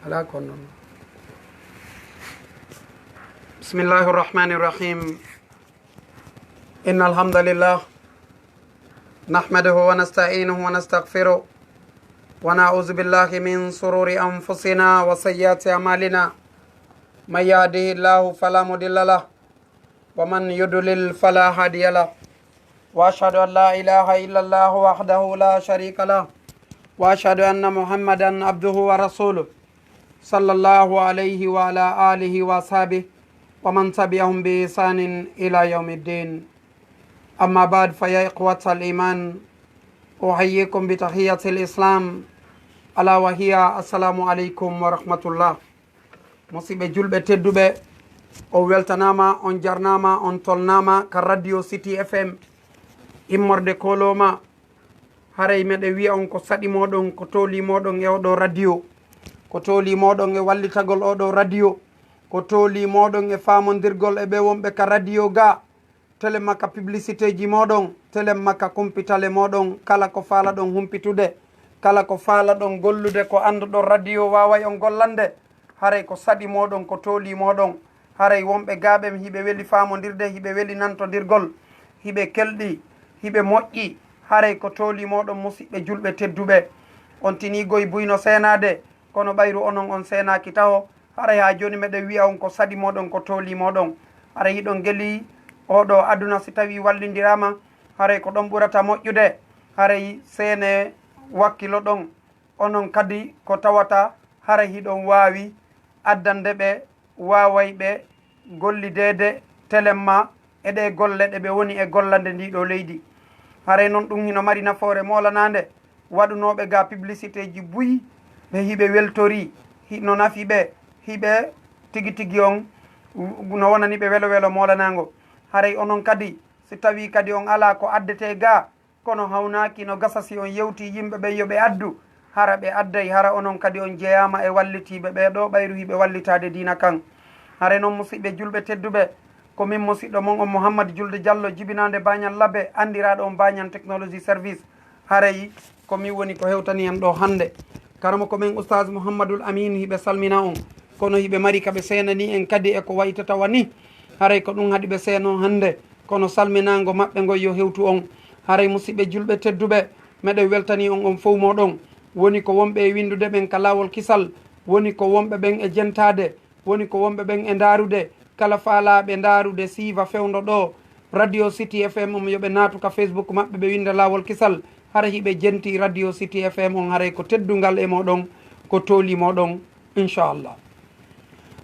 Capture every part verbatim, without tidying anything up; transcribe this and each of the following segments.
Alaa ko non. بسم الله الرحمن الرحيم. إن الحمد لله نحمده ونستعينه ونستغفره ونعوذ بالله من شرور أنفسنا وسيئات أعمالنا. من يهده الله فلا مضل له ومن يضلل فلا هادي له. وأشهد أن لا إله إلا الله وحده لا شريك له. وأشهد أن محمدا عبده ورسوله. صلى الله عليه وعلى آله وأصحابه ومن تبعهم بإحسان إلى يوم الدين. أما بعد، فيا إخوة الإيمان، أحييكم بتحية الإسلام، ألا وهي السلام عليكم ورحمة الله. Musiɓɓe julɓe tedduɓe, on weltanaama, on jarnaama, on tolnaama ka Radio City F M, immorde Koloma. Haray meɗen wi'a on ko saɗi mooɗon, ko toolii mooɗon e oo ɗoo radio, ko toolii mooɗon e wallitagol oo ɗoo radio, ko toolii mooɗon e faamondirgol e ɓe wonɓe ka radio ga. Telen makka publicité ji mooɗon, telen makka kumpitale mooɗon, kala ko faalaɗon humpitude, kala ko faalaɗon gollude, ko annduɗon radio waaway on gollande, haray ko saɗi mooɗon, ko toolii mooɗon. Haray wonɓe ga ɓen hiɓe weli faamondirde, hiɓe weli nantondirgol, hiɓe kelɗi, hiɓe moƴƴi. Haray ko toolii mooɗon, musiɓɓe julɓe tedduɓe. On tinii goy buy no seenaade, kono ɓayru onon on seenaaki taho. Haray haa jooni meɗen wi'a on ko saɗi mooɗon, ko toolii mooɗon. Haray hiɗon gelii oo ɗoo aduna, si tawii wallindiraama, haray ko ɗon ɓurata moƴƴude. Haray seenee, wakkiloɗon. Onon kadi ko tawata haray hiɗon waawi addande ɓe waawayɓe gollideede telen maa e ɗee golle ɗe ɓe woni e gollande ndii ɗoo leydi. Haray non ɗun hino mari nafoore moolanaande. Waɗunooɓe ga publicité ji buy, ɓe hiɓe weltori, hi-, no nafi ɓe, hiɓe tigi tigi on, no wonani ɓe welo welo moolanaango. Haray onon kadi, si tawii kadi on alaa ko addetee ga, kono hawnaaki no gasa si on yewtii yimɓe ɓen yo ɓe addu, hara ɓe adday, hara onon kadi on jeyaama e wallitiiɓe ɓee ɗoo, ɓayru hiɓe wallitaade diina kan. Haray non, musiɓɓe julɓe tedduɓe, ko min musiɗɗo mon on Muhammad Julde Jallo, jibinaande Baañan Labe, anndiraaɗo on Baañan Technology Service. Haray ko min woni ko hewtani en ɗoo hannde. Karamoko men Ustaaz Muhammadul Amiin hiɓe salmina on, kono hiɓe mari ka ɓe seenanii en kadi e ko waytata wa nii. Haray ko ɗun haɗi ɓe seenoo hannde, kono salminaango maɓɓe ngon yo hewtu on. Haray musiɓɓe julɓe tedduɓe, meɗen weltanii on, on fow mooɗon. Woni ko wonɓe e winndude ɓen ka laawol kisal, woni ko wonɓe ɓen e jentaade, woni ko wonɓe ɓen e ndaarude. Kala faalaaɓe ndaarude siiva fewndo ɗoo, Radio City F M on, yo ɓe naatu ka Facebook maɓɓe, ɓe winnda Laawol Kisal. Hara hiɓe jentii Radio City F M on, haray ko teddungal e mooɗon, ko tooli mooɗon, inchallah.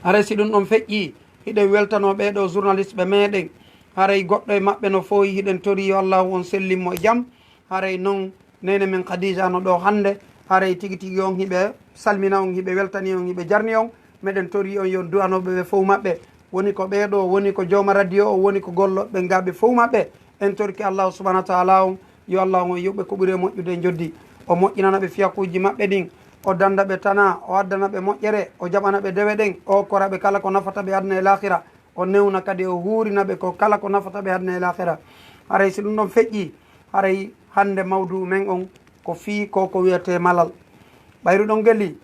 Haray si ɗun ɗon feƴƴii, hiɗen weltanoo ɓee ɗoo journaliste ɓe meɗen. Haray goɗɗo e maɓɓe no fooyi, hiɗen torii yo Allaahu on sellin mo e jam. Haray non, neene men Khadija no ɗoo hannde. Haray tigi tigi on hiɓe salmina on, hiɓe weltani on, hiɓe jarni on. Meɗen torii on yo on du'anoo ɓe ɓe fow maɓɓe. Woni ko ɓee ɗoo, woni ko jooma radio o, woni ko gollooɓe ɓen gaa ɓe fow maɓɓe. En torike Allaahu subhaanahu wa ta'aalaa on, yo Allaahu on yoɓ ɓe ko ɓuri e moƴƴude e njoddi. O moƴƴinana ɓe fiyakuuji maɓɓe ɗin, o dannda ɓe tanaa, o addana ɓe moƴƴere, o jaɓana ɓe dewe ɗen, o okkora ɓe kala ko nafata ɓe aduna e laakira. O newna kadi, o huurina ɓe ko kala ko nafata ɓe aduna e laakira. Haray si ɗun ɗon feƴƴii, haray hannde mawduu men on ko fii ko ko wi'etee malal. Ɓayru ɗon gelii,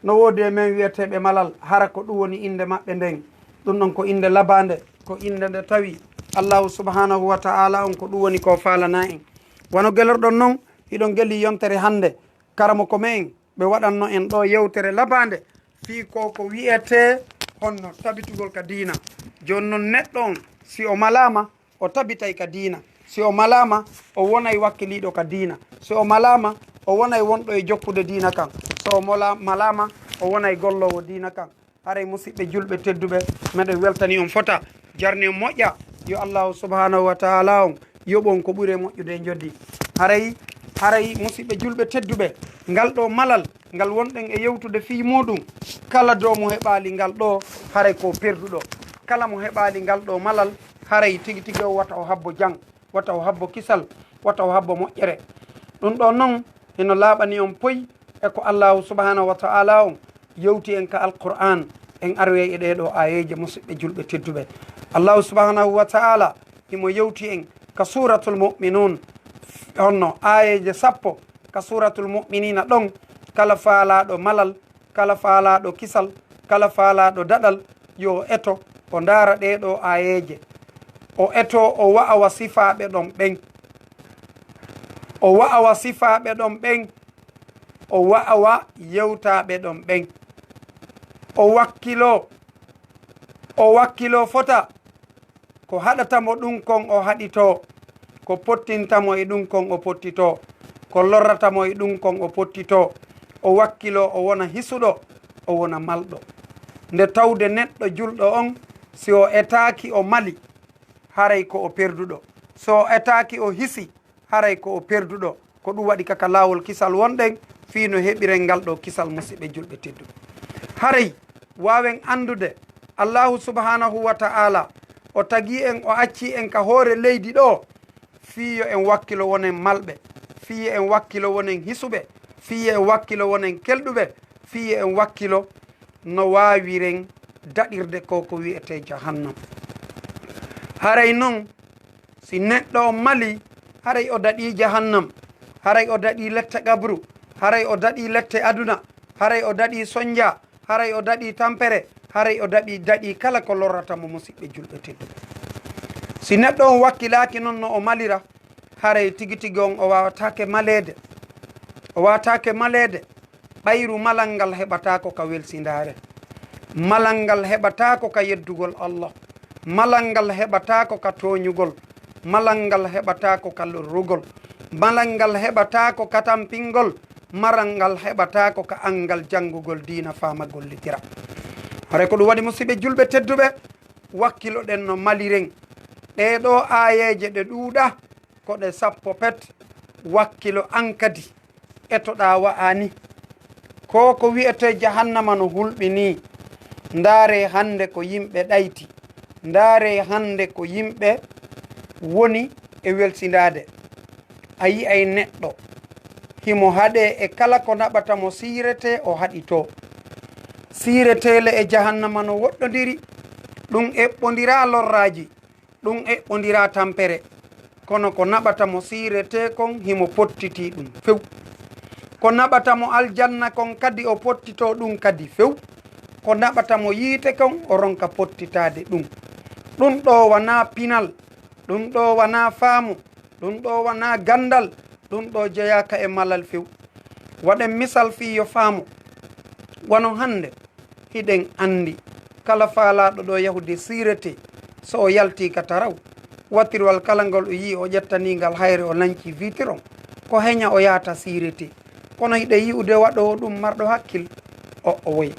no woodi e men wi'eteeɓe malal, hara ko ɗun woni innde maɓɓe nden. Ɗun ɗon ko innde labaande, ko innde nde tawi Allaahu subhaanahu wa ta'aalaa on ko ɗun woni ko faalanaa en. Wano gelorɗon non, hiɗon gelii yontere hannde, karamoko me'en, ɓe waɗanno en ɗoo yewtere labaande fii ko ko wi'etee honno tabitugol ka diina. Jooni non, neɗɗo on, si o malaama, o tabitay ka diina. Si o malaama, o wonay wakkiliiɗo ka diina. Si o malaama, o wonay wonɗo e jokkude diina kan. Si o mola-, malaama, o wonay golloowo diina kan. Haray, musiɓɓe julɓe tedduɓe, meɗen weltani on fota, jarni on moƴƴa. Yo Allaahu subhaanahu wa ta'aalaa on yoɓ on ko ɓuri e moƴƴude e njoddi. Haray, haray, musiɓɓe julɓe tedduɓe, ngal ɗoo malal ngal wonɗen e yewtude fii muuɗum, kala doo mo heɓaali ngal ɗoo, haray ko perduɗo. Kala mo heɓaali ngal ɗoo malal, haray tigi tigi o wata o habbo jam. Wata o habbo kisal, wata o habbo moƴƴere. Ɗun ɗoo non, hino laaɓani on poy e ko Allaahu subhaanahu wa ta'aalaa on yewti en ka Alqur'aan. En aroyay e ɗee ɗoo aayeeje, musiɓɓe julɓe tedduɓe. Allaahu subhaanahu wa ta'aalaa himo yewti en ka Suuratul Mu'minuun, honno aayeeje sappo ka Suuratul Mu'miniina ɗon, kala faalaaɗo malal, kala faalaaɗo kisal, kala faalaaɗo daɗal, yo o eto, o ndaara ɗee ɗoo aayeeje. O etoo, o wa'awa sifaaɓe ɗon ɓen. O wa'awa sifaaɓe ɗon ɓen. O wa'awa yewtaaɓe ɗon ɓen. O wakkiloo, o wakkiloo fota. Ko haɗata mo ɗun kon o haɗitoo, ko pottinta mo e ɗun kon o pottitoo, ko lorrata mo e ɗun kon o pottitoo, o wakkiloo o wona hisuɗo, o wona malɗo. Nde tawde neɗɗo julɗo on, si o etaaki o mali, haray ko o perduɗo. So o etaaki o hisi, haray ko o perduɗo. Ko ɗun waɗi ka ka laawol kisal wonɗen, fii no heɓiren ngal ɗoo kisal, musiɓɓe julɓe tedduɓe. Haray waawen anndude, Allaahu subhaanahu wa ta'aalaa, o tagii en, o accii en ka hoore leydi ɗoo, fii yo en wakkilo wonen malɓe, fii yo en wakkilo wonen hisuɓe, fii yo en wakkilo wonen kelɗuɓe, fii yo en wakkilo no waawiren daɗirde ko ko wi'etee jahannam. Haray non, si neɗɗo on mali, haray o daɗii jahannam, haray o daɗii lette qabru, haray o daɗii lette aduna, haray o daɗii sonja, haray o daɗii tampere, haray o daɗii, daɗii kala ko lorrata mo, musiɓɓe julɓe tedduɓe. Si neɗɗo on wakkilaaki non no o malira, haray tigi tigi on o waawataake maleede. O waawataake maleede. Ɓayru malal ngal heɓataako ka welsindaare. Malal ngal heɓataako ka yeddugol Allah. Malal ngal heɓataako ka tooñugol. Malal ngal heɓataako ka lorrugol. Malal ngal heɓataako ka tampingol. Malal ngal heɓataako ka anngal janngugol diina, faama, gollitira. Haray ko ɗun waɗi, musiɓɓe julɓe tedduɓe, wakkiloɗen no maliren. Ɗee ɗoo aayeeje ɗe ɗuuɗaa, ko ɗe sappo pet. Wakkilo an kadi, etoɗaa wa'ani. Ko ko wi'etee jahannama no hulɓinii. Ndaaree hannde ko yimɓe ɗayti. Ndaaree hannde ko yimɓe woni e welsindaade. A yi'ay neɗɗo, himo haɗee e kala ko naɓata mo siirete, o haɗitoo. Siireteele e jahannama no woɗɗondiri, ɗun eɓɓondiraa lorraaji, ɗun eɓɓondiraa tampere. Kono ko naɓata mo siirete kon, himo pottitii ɗun few. Ko naɓata mo aljanna kon kadi, o pottitoo ɗun kadi few. Ko naɓata mo yiite kon, o ronka pottitaade ɗun. Ɗun ɗoo wanaa pinal, ɗun ɗoo wanaa faamu, ɗun ɗoo wanaa ganndal, ɗun ɗoo jeyaaka e malal few. Waɗen misal fii yo faamu. Wano hannde, hiɗen anndi, kala faalaaɗo ɗoo yahude siirete, so o yaltii ka taraw, watirwal kala ngol o yi'i, o ƴetta nii ngal hayre, o lanci vitre on, ko heña o yaata siirete. Kono hiɗen yi'ude waɗoowo ɗun marɗo hakkil, o, o woy.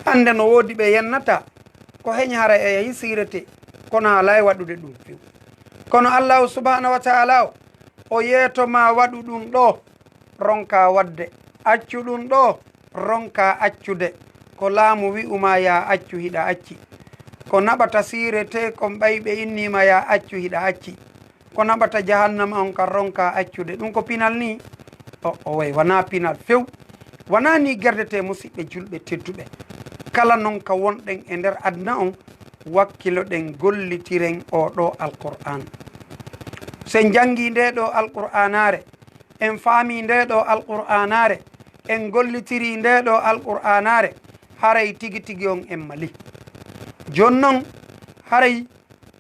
Hannde no woodi ɓe yennata, ko heña hara e yahi siirete, kono a alaa e waɗude ɗun few. Kono Allaahu subhaanahu wa ta'aalaa o, o yeeto maa waɗu ɗun ɗoo, ronkaa waɗde. Accu ɗun ɗoo, ronkaa accude. Ko laamu wi'u maa yaa accu, hiɗa acci. Ko naɓata siirete kon, ɓay ɓe innii ma yaa accu, hiɗa acci. Ko naɓata jahannama on kan, ronkaa accude. Ɗun ko pinal nii? O, o way, wanaa pinal few. Wanaa nii gerdetee, musiɓɓe julɓe tedduɓe. Kala non ka wonɗen e nder aduna on, wakkiloɗen, gollitiren oo ɗoo Alqur'aan. Si en janngii ndee ɗoo Alqur'aanaare, en faamii ndee ɗoo Alqur'aanaare, en gollitirii ndee ɗoo Alqur'aanaare, haray tigi tigi on en malii. Jooni non, haray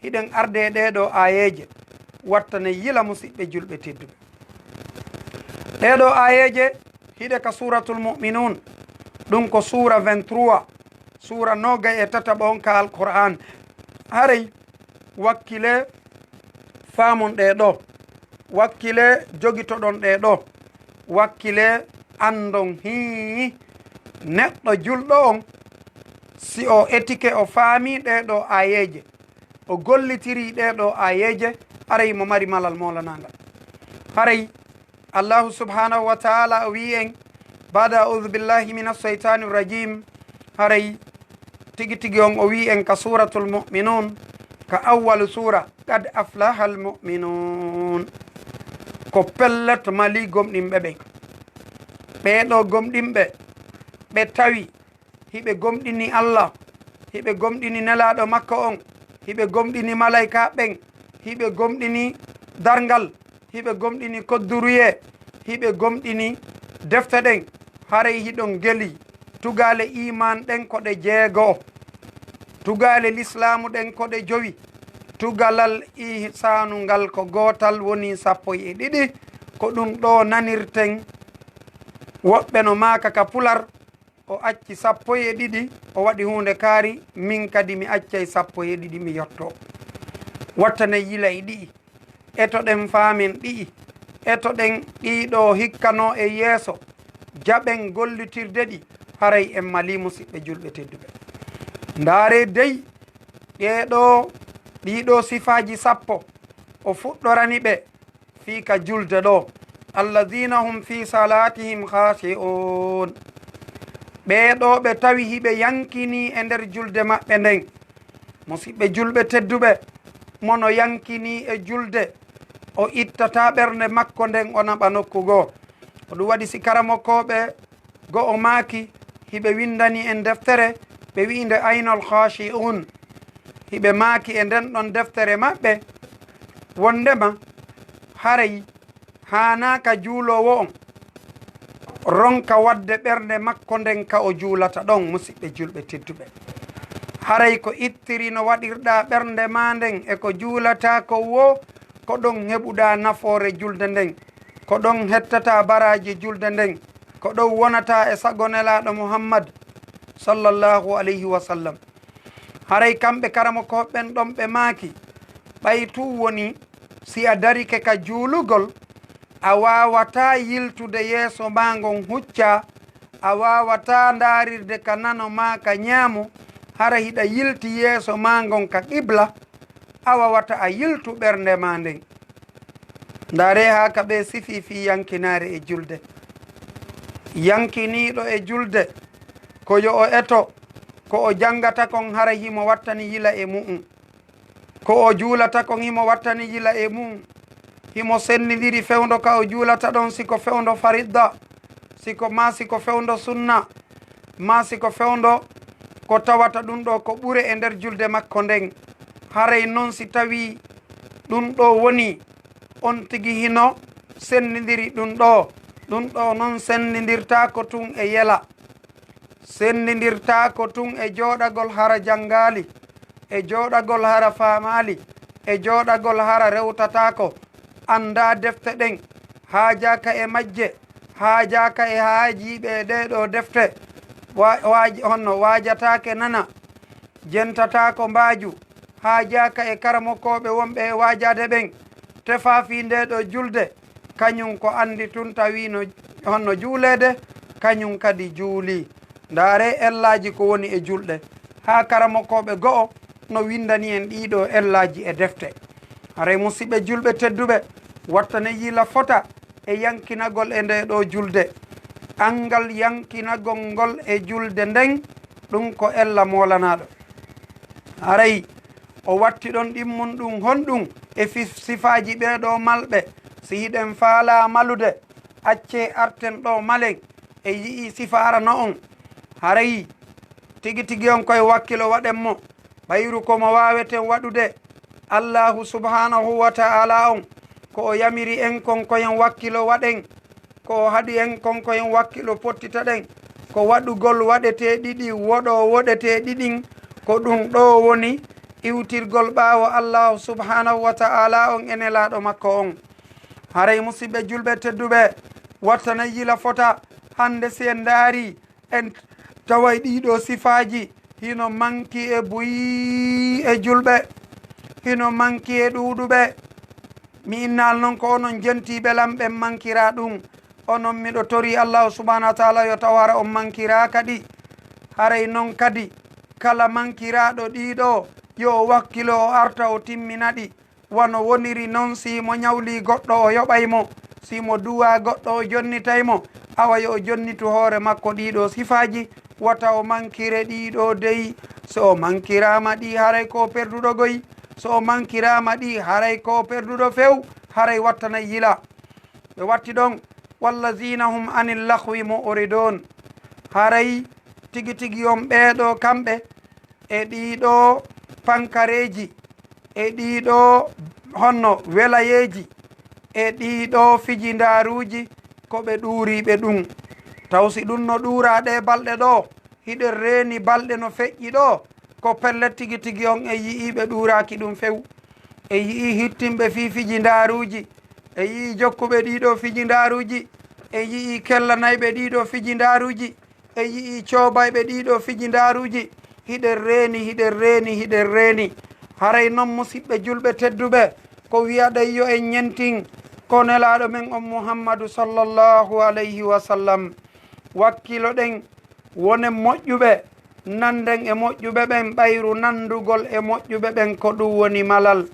hiɗen arde e ɗee ɗoo aayeeje, wattane yila, musiɓɓe julɓe tedduɓe. Ɗee ɗoo aayeeje hiɗe ka Suuratul Mu'minuun, ɗun ko suura vingt-trois, suura noogay e tataɓo on ka Alqur'aan. Haray wakkilee faamon ɗee ɗoo, wakkilee jogitoɗon ɗee ɗoo, wakkilee anndon hii neɗɗo julɗo on, si o etike, o faamii ɗee ɗoo aayeeje, o gollitirii ɗee ɗoo aayeeje, haray himo mari malal moolanaangal. Haray Allaahu subhaanahu wa ta'aalaa o wi'i en, ba'da a'uuzu billaahi mina shaytaani rajiim, haray tigi tigi on o wi'i en ka Suuratul Mu'minuun, ka awwalu suura, "Qad aflahal mu'minuun." Ko pellet malii gomɗinɓe ɓen. Ɓee ɗoo gomɗinɓe, ɓe tawi hiɓe gomɗini Allah, hiɓe gomɗini Nelaaɗo makko on, hiɓe gomɗini malaykaaɓe ɓen, hiɓe gomɗini darngal, hiɓe gomɗini kodduruyee, hiɓe gomɗini Defte ɗen, haray hiɗon gelii. Tugaale iimaan ɗen ko ɗe jeego'o. Tugaale lislaamu ɗen ko ɗe jowi. Tugalal ihsaanu ngal ko gootal, wonii sappo e ɗiɗi. Ko ɗun ɗoo nanirten. Woɓɓe no maaka ka pular, o acci sappo e ɗiɗi, o waɗi huunde kaari, min kadi mi accay sappo e ɗiɗi, mi yottoo. Wattanee yila e ɗi'i. Etoɗen faamen ɗi'i. Etoɗen ɗii ɗoo hikka no e yeeso. Jaɓen gollitirde ɗi, haray en malii, musiɓɓe julɓe tedduɓe. Ndaaree dey, ɗee ɗoo, ɗii ɗoo sifaaji sappo, o fuɗɗorani ɓe fii ka julde ɗoo. "Allazina hum fi salatihim khashi'un." Ɓee ɗoo ɓe tawi hiɓe yankinii e nder julde maɓɓe nden. Musiɓɓe julɓe tedduɓe, mo no yankinii e julde, o ittataa ɓernde makko nden, o naɓa nokku goo. Ko ɗun waɗi si karamokooɓe go'o maaki, hiɓe windani en deftere, ɓe wi'i nde Aynal Khashi'un. Hiɓe maaki e nden ɗon deftere maɓɓe, wondema haray haanaaka juuloowo on ronka wadde ɓernde makko nden ka o juulata ɗon, musiɓɓe julɓe tedduɓe. Haray ko ittiri no waɗirɗaa ɓernde maa nden e ko juulataa kon woo, ko ɗon heɓuɗaa nafoore julde nden, ko ɗon hettataa baraaji julde nden, ko ɗon wonataa e sago Nelaaɗo Muhammad, sallallahu alayhi wa sallam. Haray kamɓe karamokooɓe ɓen ɗon ɓe maaki, ɓay tun woni si a darike ka juulugol, a waawataa yiltude yeeso maa ngon huccaa, a waawataa ndaarirde ka nano maa ka ɲaamo, hara hiɗa yilti yeeso maa ngon ka qibla, awa wata a yiltu ɓernde maa nden. Ndaaree haa ka ɓe sifii fii yankinaare e julde. Yankiniiɗo e julde, ko yo o eto, ko o janngata kon hara himo wattani yila e mu'un. Ko o juulata kon himo wattani yila e mu'un. Himo senndindiri fewndo ka o juulata ɗon, si ko fewndo faridda, si ko, maa si ko fewndo sunna, maa si ko fewndo ko tawata ɗun ɗoo ko ɓure e nder julde makko nden. Haray non si tawii ɗun ɗoo wonii, on tigi hino senndindiri ɗun ɗoo, ɗun ɗoo non senndindirtaako tun e yela. Senndindirtaako tun e jooɗagol hara janngaali, e jooɗagol hara faamaali, e jooɗagol hara rewtataako, anndaa defte ɗen, haajaaka e majje, haajaaka e haajiiɓe e ɗee ɗoo defte, wa-, waaj-, honno waajataake nana, jentataako mbaaju, haajaaka e karamokooɓe wonɓe e waajaade ɓen, tefaa fii ndee ɗoo julde, kañun ko anndi tun tawi no honno juuleede, kañun kadi juulii. Ndaaree ellaaji ko woni e julɗe, haa karamokooɓe go'o no winndani en ɗii ɗoo ellaaji e defte. Haray musiɓɓe julɓe tedduɓe, wattanee yila fota e yankinagol e ndee ɗoo julde. Anngal yankinagol ngol e julde nden, ɗun ko ella moolanaaɗo. Haray o watti ɗon ɗimmun ɗun honɗun e fi-, sifaaji ɓee ɗoo malɓe. Si hiɗen faalaa malude, accee arten ɗoo malen e yi'ii sifa arano on. Haray tigi tigi on ko e wakkilo waɗen mo, ɓayru ko mo waaweten waɗude. Allaahu subhaanahu wa ta'aalaa on, ko o yamiri en kon ko en wakkilo waɗen, ko o haɗi en kon ko en wakkilo pottita ɗen, ko waɗugol waɗetee ɗiɗi, woɗoo woɗetee ɗiɗin, ko ɗun ɗoo woni iwtirgol ɓaawo Allaahu subhaanahu wa ta'aalaa on e Nelaaɗo makko on. Haray musiɓɓe julɓe tedduɓe, wattanee yila fota, hannde si en ndaarii, en taway ɗii ɗoo sifaaji hino manki e buy e julɓe, hino manki e ɗuuɗuɓe. Mi innaali non ko onon jentiiɓe lan ɓen mankiraa ɗun. Onon miɗo torii Allaahu subhaanahu wa ta'aalaa yo taw hara on mankiraaka ɗi. Haray non kadi, kala mankiraaɗo ɗii ɗoo, yo o wakkilo o arta o timmina ɗi. Wano woniri non, si himo ɲawlii goɗɗo, o yoɓay mo, si himo duwaa goɗɗo, o jonnitay mo, awa yo o jonnitu hoore makko ɗii ɗoo sifaaji, wata o mankire ɗii ɗoo dey. So o mankiraama ɗi, haray ko o perduɗo goy. So o mankiraama ɗi, haray ko o perduɗo few, haray wattanay yila. Ɓe watti ɗon, "Wallazina hum anil lahwi mu'ridun." Haray tigi tigi on ɓee ɗoo kamɓe e ɗii ɗoo pankareeji, e ɗii ɗoo honno welayeeji, e ɗii ɗoo fijindaaruuji, ko ɓe ɗuuriiɓe ɗun. Taw si ɗun no ɗuuraa ɗee balɗe ɗoo, hiɗen reeni balɗe no feƴƴi ɗoo, ko pellet tigi tigi on en yi'ii ɓe ɗuuraaki ɗun few. En yi'ii hittinɓe fii fijindaaruuji, en yi'ii jokkuɓe ɗii ɗoo fijindaaruuji, en yi'ii kellanayɓe ɗii ɗoo fijindaaruuji, en yi'ii coobayɓe ɗii ɗoo fijindaaruuji. Hiɗen reeni, hiɗen reeni, hiɗen reeni. Haray non, musiɓɓe julɓe tedduɓe, ko wi'aɗen yo en ɲentin ko Nelaaɗo men on Muhammadu sallallahu alayhi wa sallam. Wakkiloɗen, wonen moƴƴuɓe, nanden e moƴƴuɓe ɓen, ɓayru nandugol e moƴƴuɓe ɓen ko ɗun woni malal.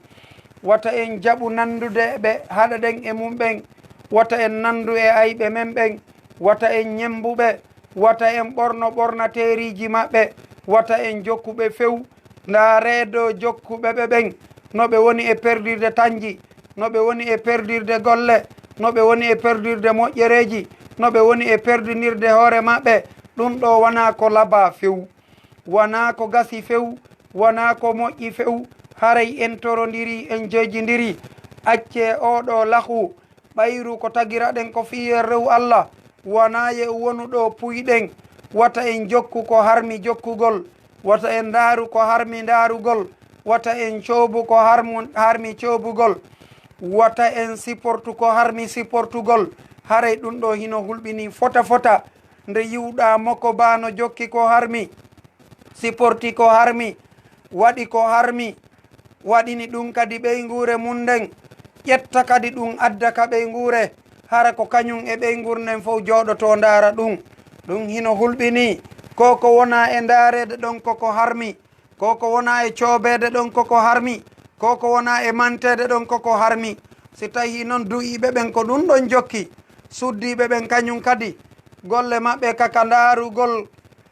Wata en jaɓu nandude ɓe, haɗaɗen e mum ɓen. Wata en nandu e ayɓe men ɓen. Wata en ɲembu ɓe. Wata en ɓorno ɓornateeriiji maɓɓe. Wata en jokku ɓe few. Ndaareedo jokkuɓe ɓe ɓen, no ɓe woni e perdirde tanji, no ɓe woni e perdirde golle, no ɓe woni e perdirde moƴƴereeji, no ɓe woni e perdinirde hoore maɓɓe. Ɗun ɗoo wanaa ko labaa few, wanaa ko gasi few, wanaa ko moƴƴi few. Haray en torondirii, en jojindirii. Accee oo ɗoo lahu. Ɓayru ko tagiraɗen ko fii yen rewu Alla, wanaa yo wonu ɗoo puyɗen. Wata en jokku ko harmi jokkugol, wata en ndaaru ko harmi ndaarugol, wata en coobu ko harmu-, harmi coobugol, wata en siportu ko harmi siportugol. Haray ɗun ɗoo hino hulɓinii fota fota, nde yi'uɗaa Moko Baa no jokki ko harmi. Siporti ko harmi, waɗi ko harmi, waɗini ɗun kadi ɓeynguure mun nden, ƴetta kadi ɗun adda ka ɓeynguure, hara ko kaɲun e ɓeynguure nden fow jooɗotoo ndaara ɗun. Ɗun hino hulɓinii, ko ko wonaa e ndaareede ɗon ko ko harmi, ko ko wonaa e coobeede ɗon ko ko harmi, ko ko wonaa e manteede ɗon ko ko harmi. Si tawii non du'iiɓe ɓen ko ɗun ɗon jokki, suddiiɓe ɓen kaɲun kadi, golle maɓɓe ka ka ndaarugol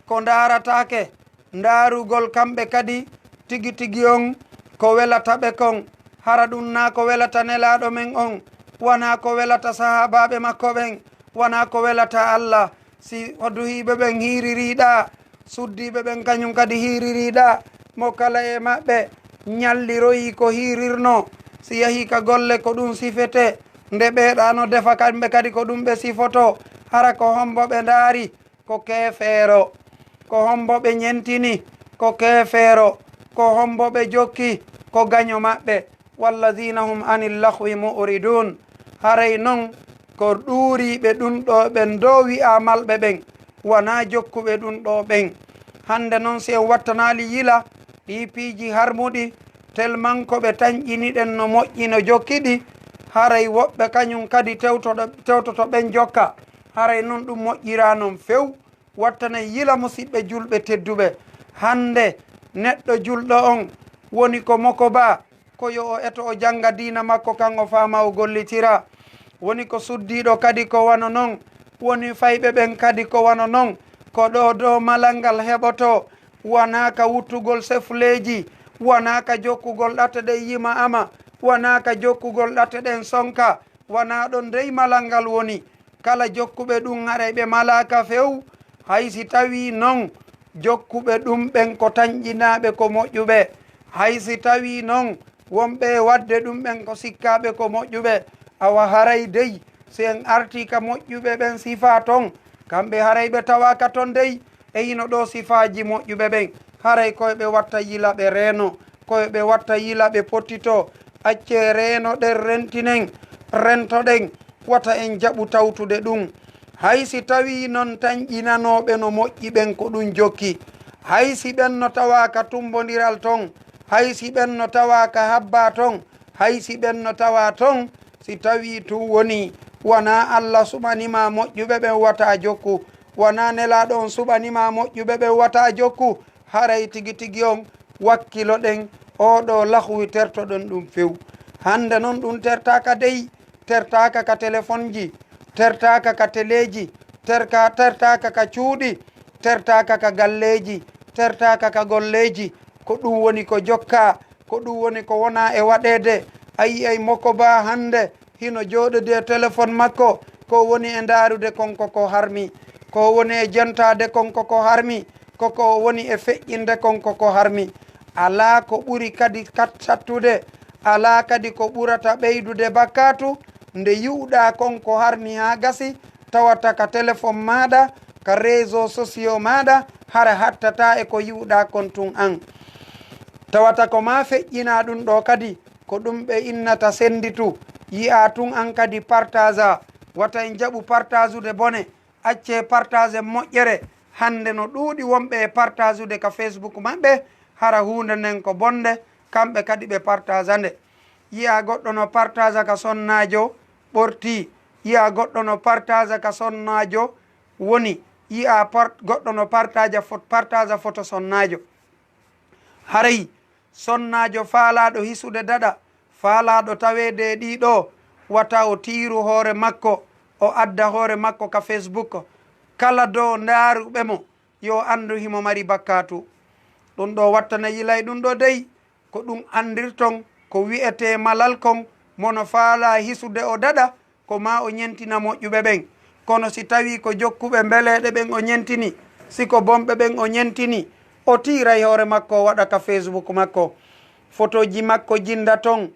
ko ndaarataake, ndaarugol kamɓe kadi tigi tigi on ko welata ɓe kon, hara ɗun naa ko welata Nelaaɗo men on, wanaa ko welata sahaabaaɓe makko ɓen, wanaa ko welata Alla. Si o duhiiɓe ɓen hiiririɗaa, suddiiɓe ɓen kaɲun kadi hiiririɗaa, mo kala e maɓɓe ɲalliroyi ko hiirirnoo. Si yahii ka golle ko ɗun sifetee, nde ɓeeɗaa no defa kamɓe kadi ko ɗun ɓe sifotoo, hara ko hombo ɓe ndaari? Ko keefeero. Ko hombo ɓe ɲentini? Ko keefeero. Ko hombo ɓe jokki? Ko gaɲo maɓɓe. Wallazina hum anil lahwi mu'ridun. Haray non ko ɗuuriiɓe ɗun ɗoo ɓen ɗoo wi'aa malɓe ɓen, wanaa jokkuɓe ɗun ɗoo ɓen. Hande non si en wattanaali yila ɗii piiji harmuɗi, tellement ko ɓe tanƴini ɗen no moƴƴi no jokki ɗi, haray woɓɓe kaɲun kadi tewtoɗo-, tewtoto ɓen jokka. Haray non ɗun moƴƴiraa non few. Wattana yila, musiɓɓe julɓe tedduɓe. Hande neɗɗo julɗo on woni ko Moko Baa, ko yo o eto o jannga diina makko kan o faama o gollitira. Woni ko suddiiɗo kadi ko wano non. Woni fayɓe ɓen kadi ko wano non. Ko ɗoo ɗoo malal ngal heɓotoo. Wanaa ka wuttugol sefuleeji. Wanaa ka jokkugol ɗate ɗen yima ama. Wanaa ka jokkugol ɗate ɗen sonka. Wanaa ɗon dey malal ngal woni. Kala jokkuɓe ɗun, haray ɓe malaaka few. Hay si tawii non jokkuɓe ɗun ɓen ko tanƴinaaɓe, ko moƴƴuɓe, hay si tawii non wonɓe e waɗde ɗun ɓen ko sikkaaɓe ko moƴƴuɓe, awa haray dey, si en artii ka moƴƴuɓe ɓen sifaa ton, kamɓe haray ɓe tawaaka ton dey. E hino ɗoo sifaaji moƴƴuɓe ɓen, haray ko yo ɓe watta yila ɓe reeno, ko yo ɓe watta yila ɓe pottitoo. Accee reenoɗen, rentinen, rentoɗen, wata en jaɓu tawtude ɗun. Hay si tawii non tanƴinanooɓe no moƴƴi ɓen ko ɗun jokki, hay si ɓen no tawaa ka tumbondiral ton, hay si ɓen no tawaa ka habbaa ton, hay si ɓen no tawaa ton, si tawii tun wonii wanaa Alla suɓanii ma moƴƴuɓe ɓen wata a jokku, wanaa Nelaaɗo on suɓanii ma moƴƴuɓe ɓen wata a jokku, haray tigi tigi on wakkiloɗen oo ɗoo lahwi, tertoɗen ɗun few. Hande non ɗun tertaaka dey, tertaaka ka telefonji, tertaaka ka teleeji, terka-, tertaaka ka cuuɗi, tertaaka ka galleeji, tertaaka ka golleeji. Ko ɗun woni ko jokkaa, ko ɗun woni ko wonaa e waɗeede. A yi'ay Moko Baa hande hino jooɗodi e telefon makko, ko woni e ndaarude kon ko ko harmi, ko woni e jontaade kon ko ko harmi, ko ko woni e feƴƴinde kon ko ko harmi. Alaa ko ɓuri kadi kat-, sattude, alaa kadi ko ɓurata ɓeydude bakkaatu, nde yi'uɗaa kon ko harmi haa gasi, tawata ka telefon maaɗa, ka réseaux sociaux maaɗa, hara hattataa e ko yi'uɗaa kon tun an. Tawata ko maa feƴƴinaa ɗun ɗoo kadi, ko ɗun ɓe innata senditu. Yi'aa tun an kadi partaza, wata en jaɓu partaazude bone, accee partaaze moƴƴere. Hannde no ɗuuɗi wonɓe e partaazude ka Facebook maɓɓe, hara huunde nden ko bonnde, kamɓe kadi ɓe partaaza nde. Yi'aa goɗɗo no partaaza ka sonnaajo ɓortii, yi'aa goɗɗo no partaaza ka sonnaajo woni, yi'aa par-, goɗɗo no partaaza fo-, partaaza foto sonnaajo. Haray sonnaajo faalaaɗo hisude daɗa, faalaaɗo taweede e ɗii ɗoo, wata o tiiru hoore makko, o adda hoore makko ka Facebook. Kala doo ndaaruɓe mo, yo anndu himo mari bakkaatu. Ɗun ɗoo wattana yilay ɗun ɗoo dey, ko ɗun anndirton ko wi'etee malal kon, mo no faalaa hisude o daɗa, ko maa o ɲentina moƴƴuɓe ɓen. Kono si tawii ko jokkuɓe mbeleeɗe ɓen o ɲentini, si ko bonɓe ɓen o ɲentini, o tiiray hoore makko o waɗa ka Facebook makko. Fotooji makko jinda ton,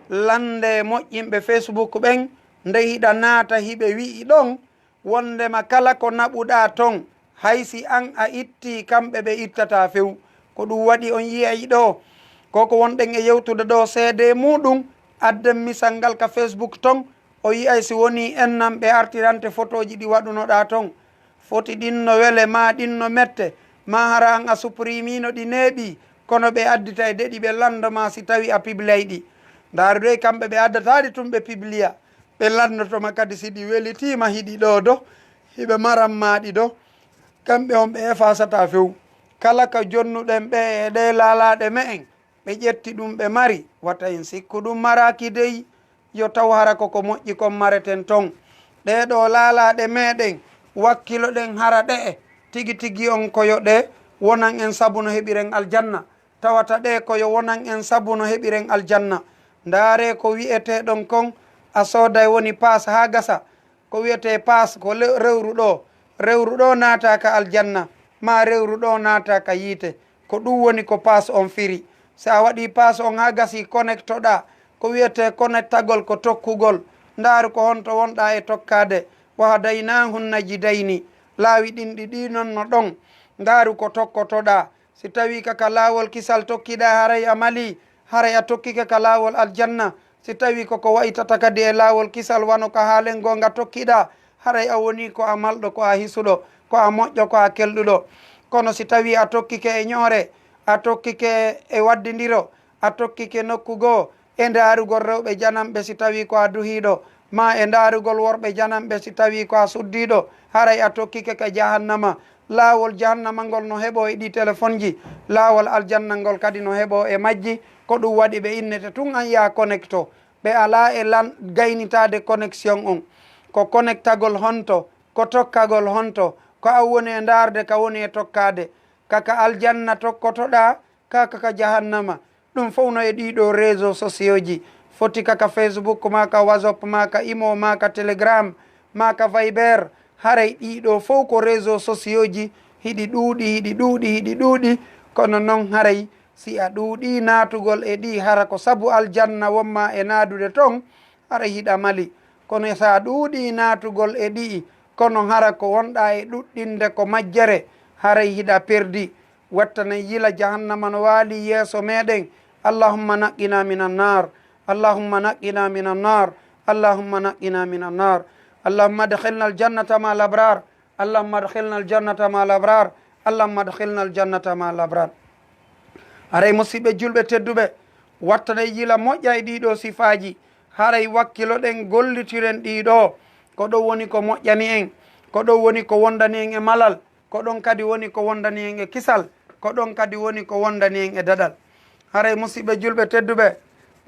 lannde moƴƴinɓe Facebook ɓen, nde hiɗa naata hiɓe wi'i ɗon, wonndema kala ko naɓuɗaa ton, hay si an a ittii, kamɓe ɓe ittataa few. Ko ɗun waɗi on yi'ay ɗoo, ko ko wonɗen e yewtude ɗoo seedee muuɗun, adden misal ngal ka Facebook ton, o yi'ay si wonii ennan ɓe artirante fotooji ɗi waɗunoɗaa ton. Foti ɗin no wele, maa ɗin no mette, maa hara an a supprimiino ɗi neeɓii, kono ɓe additay de ɗi ɓe lanndo maa si tawii a piblay ɗi. Ndaaru dey, kamɓe ɓe addataa ɗi tun ɓe pibliya. Ɓe lanndotoma kadi si ɗi welitiima hiɗi ɗoo do, hiɓe maran maa ɗi do. Kamɓe on ɓe efasataa few. Kala ka jonnuɗen ɓe e ɗee laalaaɗe me'en, ɓe ƴetti ɗun ɓe mari, wata en sikku ɗun maraaki dey, yo taw hara ko ko moƴƴi kon mareten ton. Ɗee ɗoo laalaaɗe meɗen, wakkiloɗen hara ɗe'e, tigi tigi on ko yo ɗe wonan en sabu no heɓiren aljanna. Tawata ɗee ko yo wonan en sabu no heɓiren aljanna. Ndaaree ko wi'eteɗon kon, a sooday woni paas haa gasa. Ko wi'etee paas ko le-, rewru ɗoo. Rewru ɗoo naata ka aljanna, maa rewru ɗoo naata ka yiite. Ko ɗun woni ko paas on firi. Si a waɗii paas on haa gasii, konektoɗaa. Ko wi'etee konektagol ko tokkugol. Ndaaru ko honto wonɗaa e tokkaade. Wa hadaynaahu najidayni. Laawi ɗin ɗiɗi non no ɗon. Ndaaru ko tokkotoɗaa. Si tawii ka, ka laawol kisal tokkiɗaa, haray a malii, haray a tokkike ka laawol aljanna. Si tawii ko ko wa'itata kadi e laawol kisal, wano ka haalen goonga tokkiɗaa, haray a wonii ko a malɗo, ko a hisuɗo, ko a moƴƴo, ko a kelɗuɗo. Kono si tawii a tokkike e ɲoore, a tokkike e waddindiro, a tokkike nokku goo, e ndaarugol rewɓe jananɓe si tawii ko a duhiiɗo, maa e ndaarugol worɓe jananɓe si tawii ko a suddiiɗo, haray a tokkike ka jahannama. Laawol jahannama ngol no heɓoo e ɗii telefonji, laawol aljanna ngol kadi no heɓoo e majji. Ko ɗun waɗi ɓe innete tun an yaa konekto. Ɓe alaa e lan gaynitaade connexion on. Ko konektagol honto, ko tokkagol honto, ko an woni e ndaarde, ka woni e tokkaade. Ka ka aljanna tokkotoɗaa, ka ka ka jahannama. Ɗun fow no e ɗii ɗoo réseaux sociaux ji. Foti ka ka Facebook, maa ka WhatsApp, maa ka Imo, maa ka Telegram, maa ka Viber. Haray ɗii ɗoo fow ko réseaux sociaux ji. Hiɗi ɗuuɗi, hiɗi ɗuuɗi, hiɗi ɗuuɗi. Kono non haray si a ɗuuɗii naatugol e ɗii, hara ko sabu aljanna wonmaa e naadude ton, haray hiɗa mali. Kono si a ɗuuɗii naatugol e ɗi'i, kono hara ko wonɗaa e ɗuɗɗinde ko majjere, haray hiɗa perdi. Wattana yila jahannama no waali yeeso meɗen. Allahumma naqqina minan nar. Allahumma naqqina minan nar. Allahumma naqqina minan nar. Allahumma adkhilna aljannata ma al abrar. Allahumma adkhilna aljannata ma al abrar. Allahumma adkhilna aljannata ma al abrar. Haray musiɓɓe julɓe tedduɓe, wattanee yila moƴƴa e ɗii ɗoo sifaaji. Haray wakkiloɗen, gollitiren ɗii ɗoo. Ko ɗon woni ko moƴƴani en, ko ɗon woni ko wondani en e malal, ko ɗon kadi woni ko wondani en e kisal, ko ɗon kadi woni ko wondani en e daɗal. Haray musiɓɓe julɓe tedduɓe,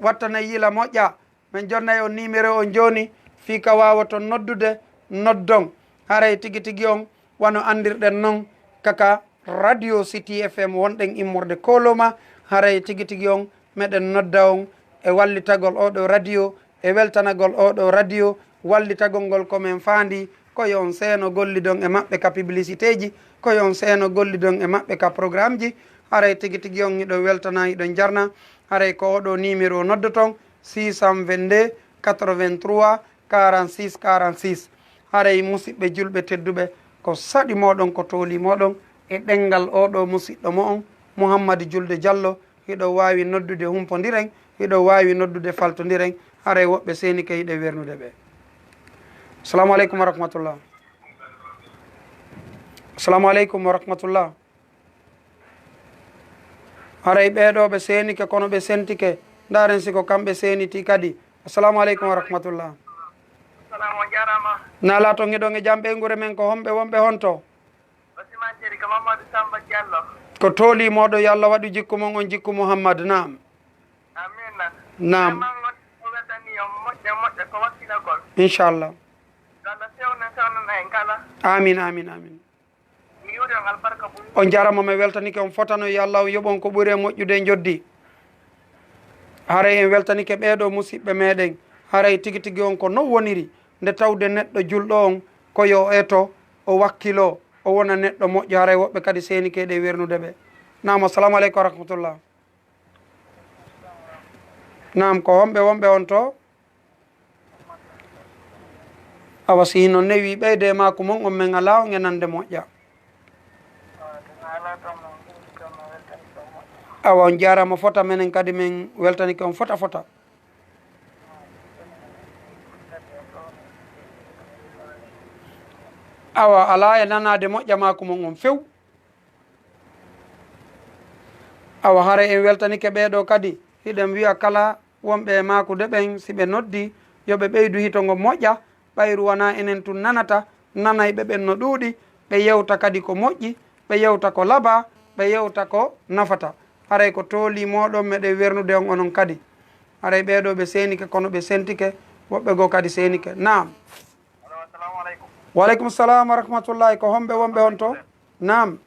wattanee yila moƴƴa. Men jonnay on nimero on jooni, fii ka waawoton noddude, noddon. Haray tigi tigi on, wano anndirɗen non, ka ka Radio City F M wonɗen immorde Koloma. Haray tigi tigi on, meɗen nodda on e wallitagol oo ɗoo radio, e weltanagol oo ɗoo radio, wallitagol ngol ko men faandi, ko yo on seeno gollidon e maɓɓe ka publicité ji, ko yo on seeno gollidon e maɓɓe ka programme ji. Haray tigi tigi on, hiɗon weltana, hiɗon jarna. Haray ko oo ɗoo nimero noddoton, six cent vingt-deux, quatre-vingt-trois, quarante-six, quarante-six. Haray, musiɓɓe julɓe tedduɓe, ko saɗi mooɗon, ko toolii mooɗon e ɗenngal oo ɗoo musiɗɗo mo'on, Muhammad Julde Jallo. Hiɗon waawi noddude, humpondiren. Hiɗon waawi noddude, faltondiren. Haray woɓɓe seenike, hiɗen wernude ɓe. Assalamu aleykum wa rahmatullah. Assalamu aleykum wa rahmatullah. Haray ɓee ɗoo ɓe seenike, kono ɓe sentike. Ndaaren si ko kamɓe seenitii kadi. Assalamu aleykum wa rahmatullah. Salam, on jaaraama. Naalaa ton, hiɗon e jam, ɓeynguure men, ko homɓe wonɓe honto? O Siman Seri, ko Mamadou Samba Diallo. Ko toolii mooɗon, yo Allah waɗu jikku mon on jikku Muhammad. Naam. Amiin. Naam. Vraiment, on weltanii on moƴƴa, moƴƴa ko wakkilagol. Inchallah. Yo Allah fewnu, fewnana en kala. Amiin, amiin, amiin. Mi juurii on albarka buy. On jaaraama, mi weltanike, on fotano, yo Allah on yoɓu on ko ɓuri e moƴƴude e njoddi. Haray en weltanike ɓee ɗoo musiɓɓe meɗen. Haray tigi tigi on ko non woniri, nde tawde neɗɗo julɗo on ko yo o eto, o wakkiloo, o wona neɗɗo moƴƴo. Haray woɓɓe kadi seenike, hiɗen wernude ɓe. Naam, assalamu aleykum wa rahmatullah. Naam, ko homɓe wonɓe on to? Awa, si hino newii, ɓeydee maaku mon on, men alaa on e nande moƴƴa. Awa, on jaaraama fota, menen kadi men weltanike on fota fota. Awa, alaa e nanaade moƴƴa maaku mon on few. Awa, hara en weltanike ɓee ɗoo kadi, hiɗen wi'a kala wonɓe e maakude ɓen, si ɓe noddii, yo ɓe ɓeydu hito ngon moƴƴa, ɓayru wanaa enen tun nanata, nanayɓe ɓen no ɗuuɗi, ɓe yewta kadi ko moƴƴi, ɓe yewta ko labaa, ɓe yewta ko nafata. Haray ko toolii mooɗon meɗen wernude on onon kadi. Haray ɓee ɗoo ɓe seenike, kono ɓe sentike, woɓɓe goo kadi seenike. Naam. Allo, assalamu aleykum. Wa aleykum salam wa rahmatullahi. Ko homɓe wonɓe on to? Naam.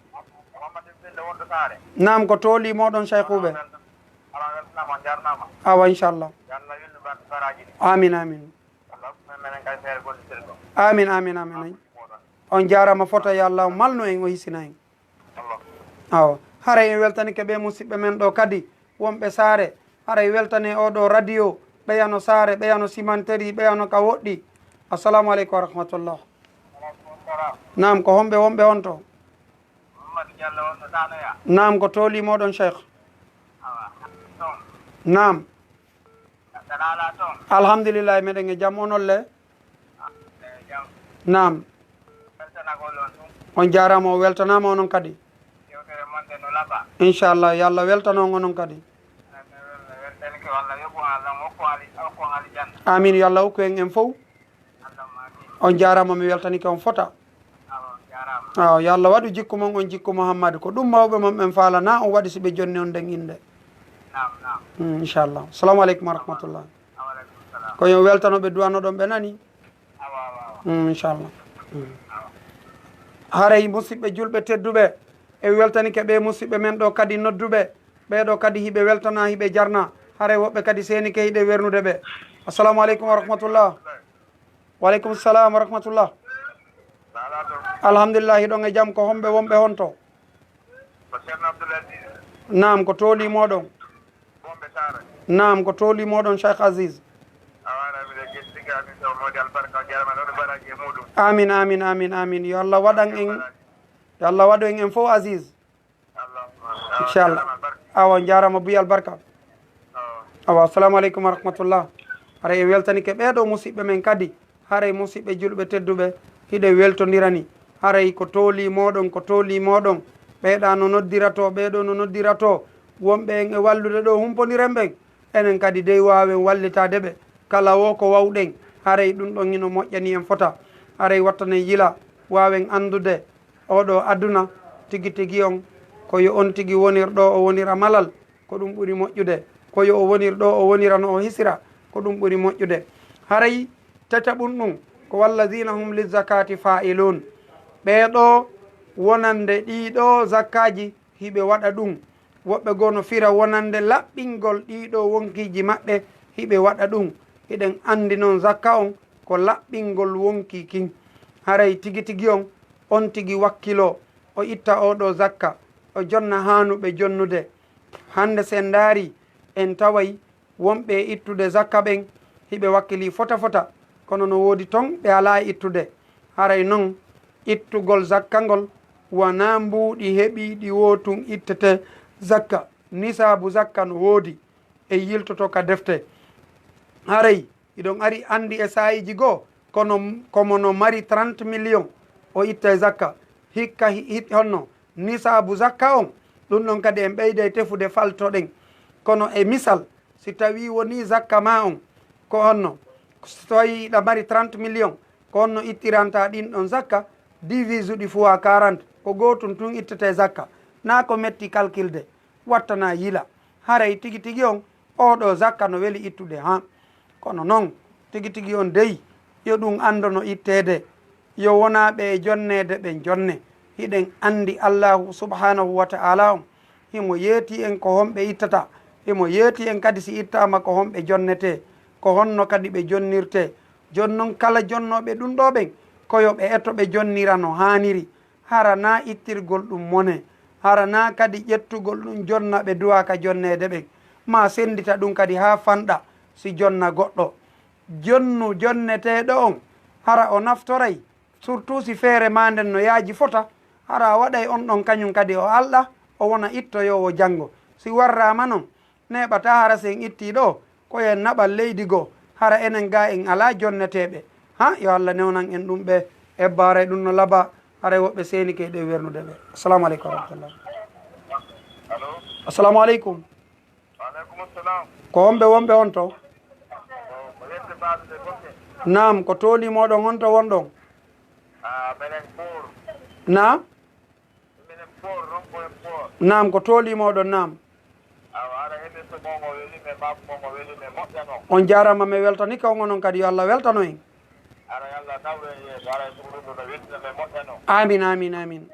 Muhammad Bello wonɗo Saare. Naam, ko toolii mooɗon, Shaykhuuɓe. Ala weltanaama, on jaarnaama. Awa, inchallah. Yo Allah welnu barke baraaji ɗi. Amin, amin. Allah hokku men menen kadi feere gollitirgol. Amin, amin, amin. On jaaraama fota, yo Allah malnu en, o hisina en. Awa, haray en weltanike ɓee musiɓɓe men ɗoo kadi, wonɓe Saare. Haray weltanee oo ɗoo radio, ɓeyano Saare, ɓeyano Simanteri, ɓeyano ka woɗɗi. Assalamu aleykum wa rahmatullah. Naam, ko homɓe wonɓe on to? Naam, ko toolii mooɗon, Cheikh? Naam. Alhamdulillahi, meɗen e jam, onon le? Naam. On jaaraama, o weltanaama onon kadi. Inchallah, yo Allah weltano on onon kadi. Amin, yo Allah hokku en en fow. On jaaraama, mi weltanike on fota. Awa, yo Allah waɗu jikku mon on jikku Muhammad. Ko ɗum mawɓe mon ɓen faalana on waɗi si ɓe jonni on nden innde. Mm, inchallah. Salamu aleykum wa rahmatullah. Ko yo weltano ɓe du'ano ɗon ɓe nani. Mm, inchallah. Mm. Haray musiɓɓe julɓe tedduɓe, e weltanike ɓe musiɓɓe men ɗoo kadi nodduɓe. Ɓee ɗoo kadi hiɓe weltana, hiɓe jarna. Haray woɓɓe kadi seenike hiɗe wernude ɓe. Assalamu aleykum wa rahmatullah. Wa aleykum salam wa rahmatullah. Alhamdulillah, hiɗon e jam, ko homɓe wonɓe honto? Ko Ceerno Abdoul Aziz. Naam, ko toolii mooɗon? Wonɓe Saare. Naam, ko toolii mooɗon, Cheikh Aziz? Awa, miɗo jettike, amin, so moodi albarka, o jarama, ɗon baraaji e muɗum. Amin, amin, amin, amin. Yo Allah waɗan en, yo Allah waɗu en en fof Aziz. Inchallah. Awa, on jaaraama buy albarka. Awa, assalamu aleykum wa rahmatullah. Haray en weltanike ɓee ɗoo musiɓɓe men kadi. Haray musiɓɓe julɓe tedduɓe, hiɗen weltondirani. Haray ko toolii mooɗon, ko toolii mooɗon. Ɓee ɗaa no noddira to, ɓee ɗoo no noddira to. Wonɓe en e wallude ɗoo humponiren ɓen. Enen kadi dey waawen wallitaade ɓe. Kala woo ko waawɗen, haray ɗum ɗon hino moƴƴani en fota. Haray wattanen yila, waawen anndude oo ɗoo aduna tigi tigi on, ko yo on tigi wonir ɗoo o wonira malal, ko ɗum ɓuri moƴƴude. Ko yo o wonir ɗoo o wonira no o hisira, ko ɗum ɓuri moƴƴude. Haray tataɓun ɗum, ko wallazina hum lizzakati fa'ilun. Ɓee ɗoo wonande ɗii ɗoo zakkaaji, hiɓe waɗa ɗum. Woɓɓe goo no fira wonande laɓɓingol ɗii ɗoo wonkiiji maɓɓe, hiɓe waɗa ɗum. Hiɗen anndi non zakka on ko laɓɓingol wonkii kin. Haray tigi tigi on, on tigi wakkiloo, o itta oo ɗoo zakka, o jonna haanuɓe jonnude. Hannde si en ndaarii, en taway wonɓe e ittude zakka ɓen, hiɓe wakkilii fota fota, kono no woodi ton ɓe alaa e ittude. Haray non, ittugol zakka ngol wanaa mbuuɗi heɓiiɗi woo tun ittetee zakka. Nisaabu zakka no woodi, en yiltoto ka defte. Haray hiɗon ari anndi e saa'iiji goo, kono ko mo no mari trente millions, o ittay zakka. Hikka hi-, hi-, honno nisaabu zakka on? Ɗun ɗon kadi en ɓeyday tefude, faltoɗen. Kono e misal, si tawii wonii zakka maa on, ko honno? Si tawii hiɗa mari trente millions, ko honno ittirantaa ɗin ɗon zakka? Divise ɗi fois quarante, ko gootun tun ittetee zakka. Naa ko metti calculde, wattanaa yila. Haray tigi tigi on, oo ɗoo zakka no weli ittude, han. Kono non, tigi tigi on dey, yo ɗun anndono itteede. Yo wonaa ɓe e jonneede ɓen jonne. Hiɗen anndi Allaahu subhaanahu wa ta'aalaa on, himo yeetii en ko honɓe ittata, himo yeetii en kadi si ittaama ko honɓe jonnetee, ko honno kadi ɓe jonnirtee. Jooni non, kala jonnooɓe ɗun ɗoo ɓen, ko yo ɓe eto ɓe jonnira no haaniri. Hara naa ittirgol ɗun mone, hara naa kadi ƴettugol ɗun jonna ɓe duwaa ka jonneede ɓen, maa senndita ɗun kadi haa fanɗa si jonna goɗɗo. Jonnu jonneteeɗo on, hara o naftoray, surtout si feere maa nden no yaaji fota, hara a waɗay on ɗon kañun kadi o alɗa, o wona ittoyoowo janngo. Si warraama non, neeɓataa hara si en ittii ɗoo, ko yo en naɓan leydi goo, hara enen gaa en alaa jonneteeɓe. Ha, yo Alla newnan en ɗun ɓe, ebbaare ɗun no laba, haray woɓɓe seenike e ɗe wernude ɓe. Assalamu aleykum wa rahmatullah. Allo? Assalamu aleykum. Wa aleykum assalam. Ko homɓe wonɓe on to? Ko, ko yette baaɗude golle. Naam, ko tooli mooɗon on to wonɗon? Ah, menen Mbour. Naam? Minen Mbour, non ko en Mbour. Naam, ko tooli mooɗon, naam. Awa, hara émission mon o weli men, baabu mon o weli men, moƴƴano. On jaaraama, mi weltanike on, onon kadi, yo Alla weltano en. Hara yo Alla nawru en yeeso, hara e suudu ndu no weltina men, moƴƴano. Amiin, amiin, amiin.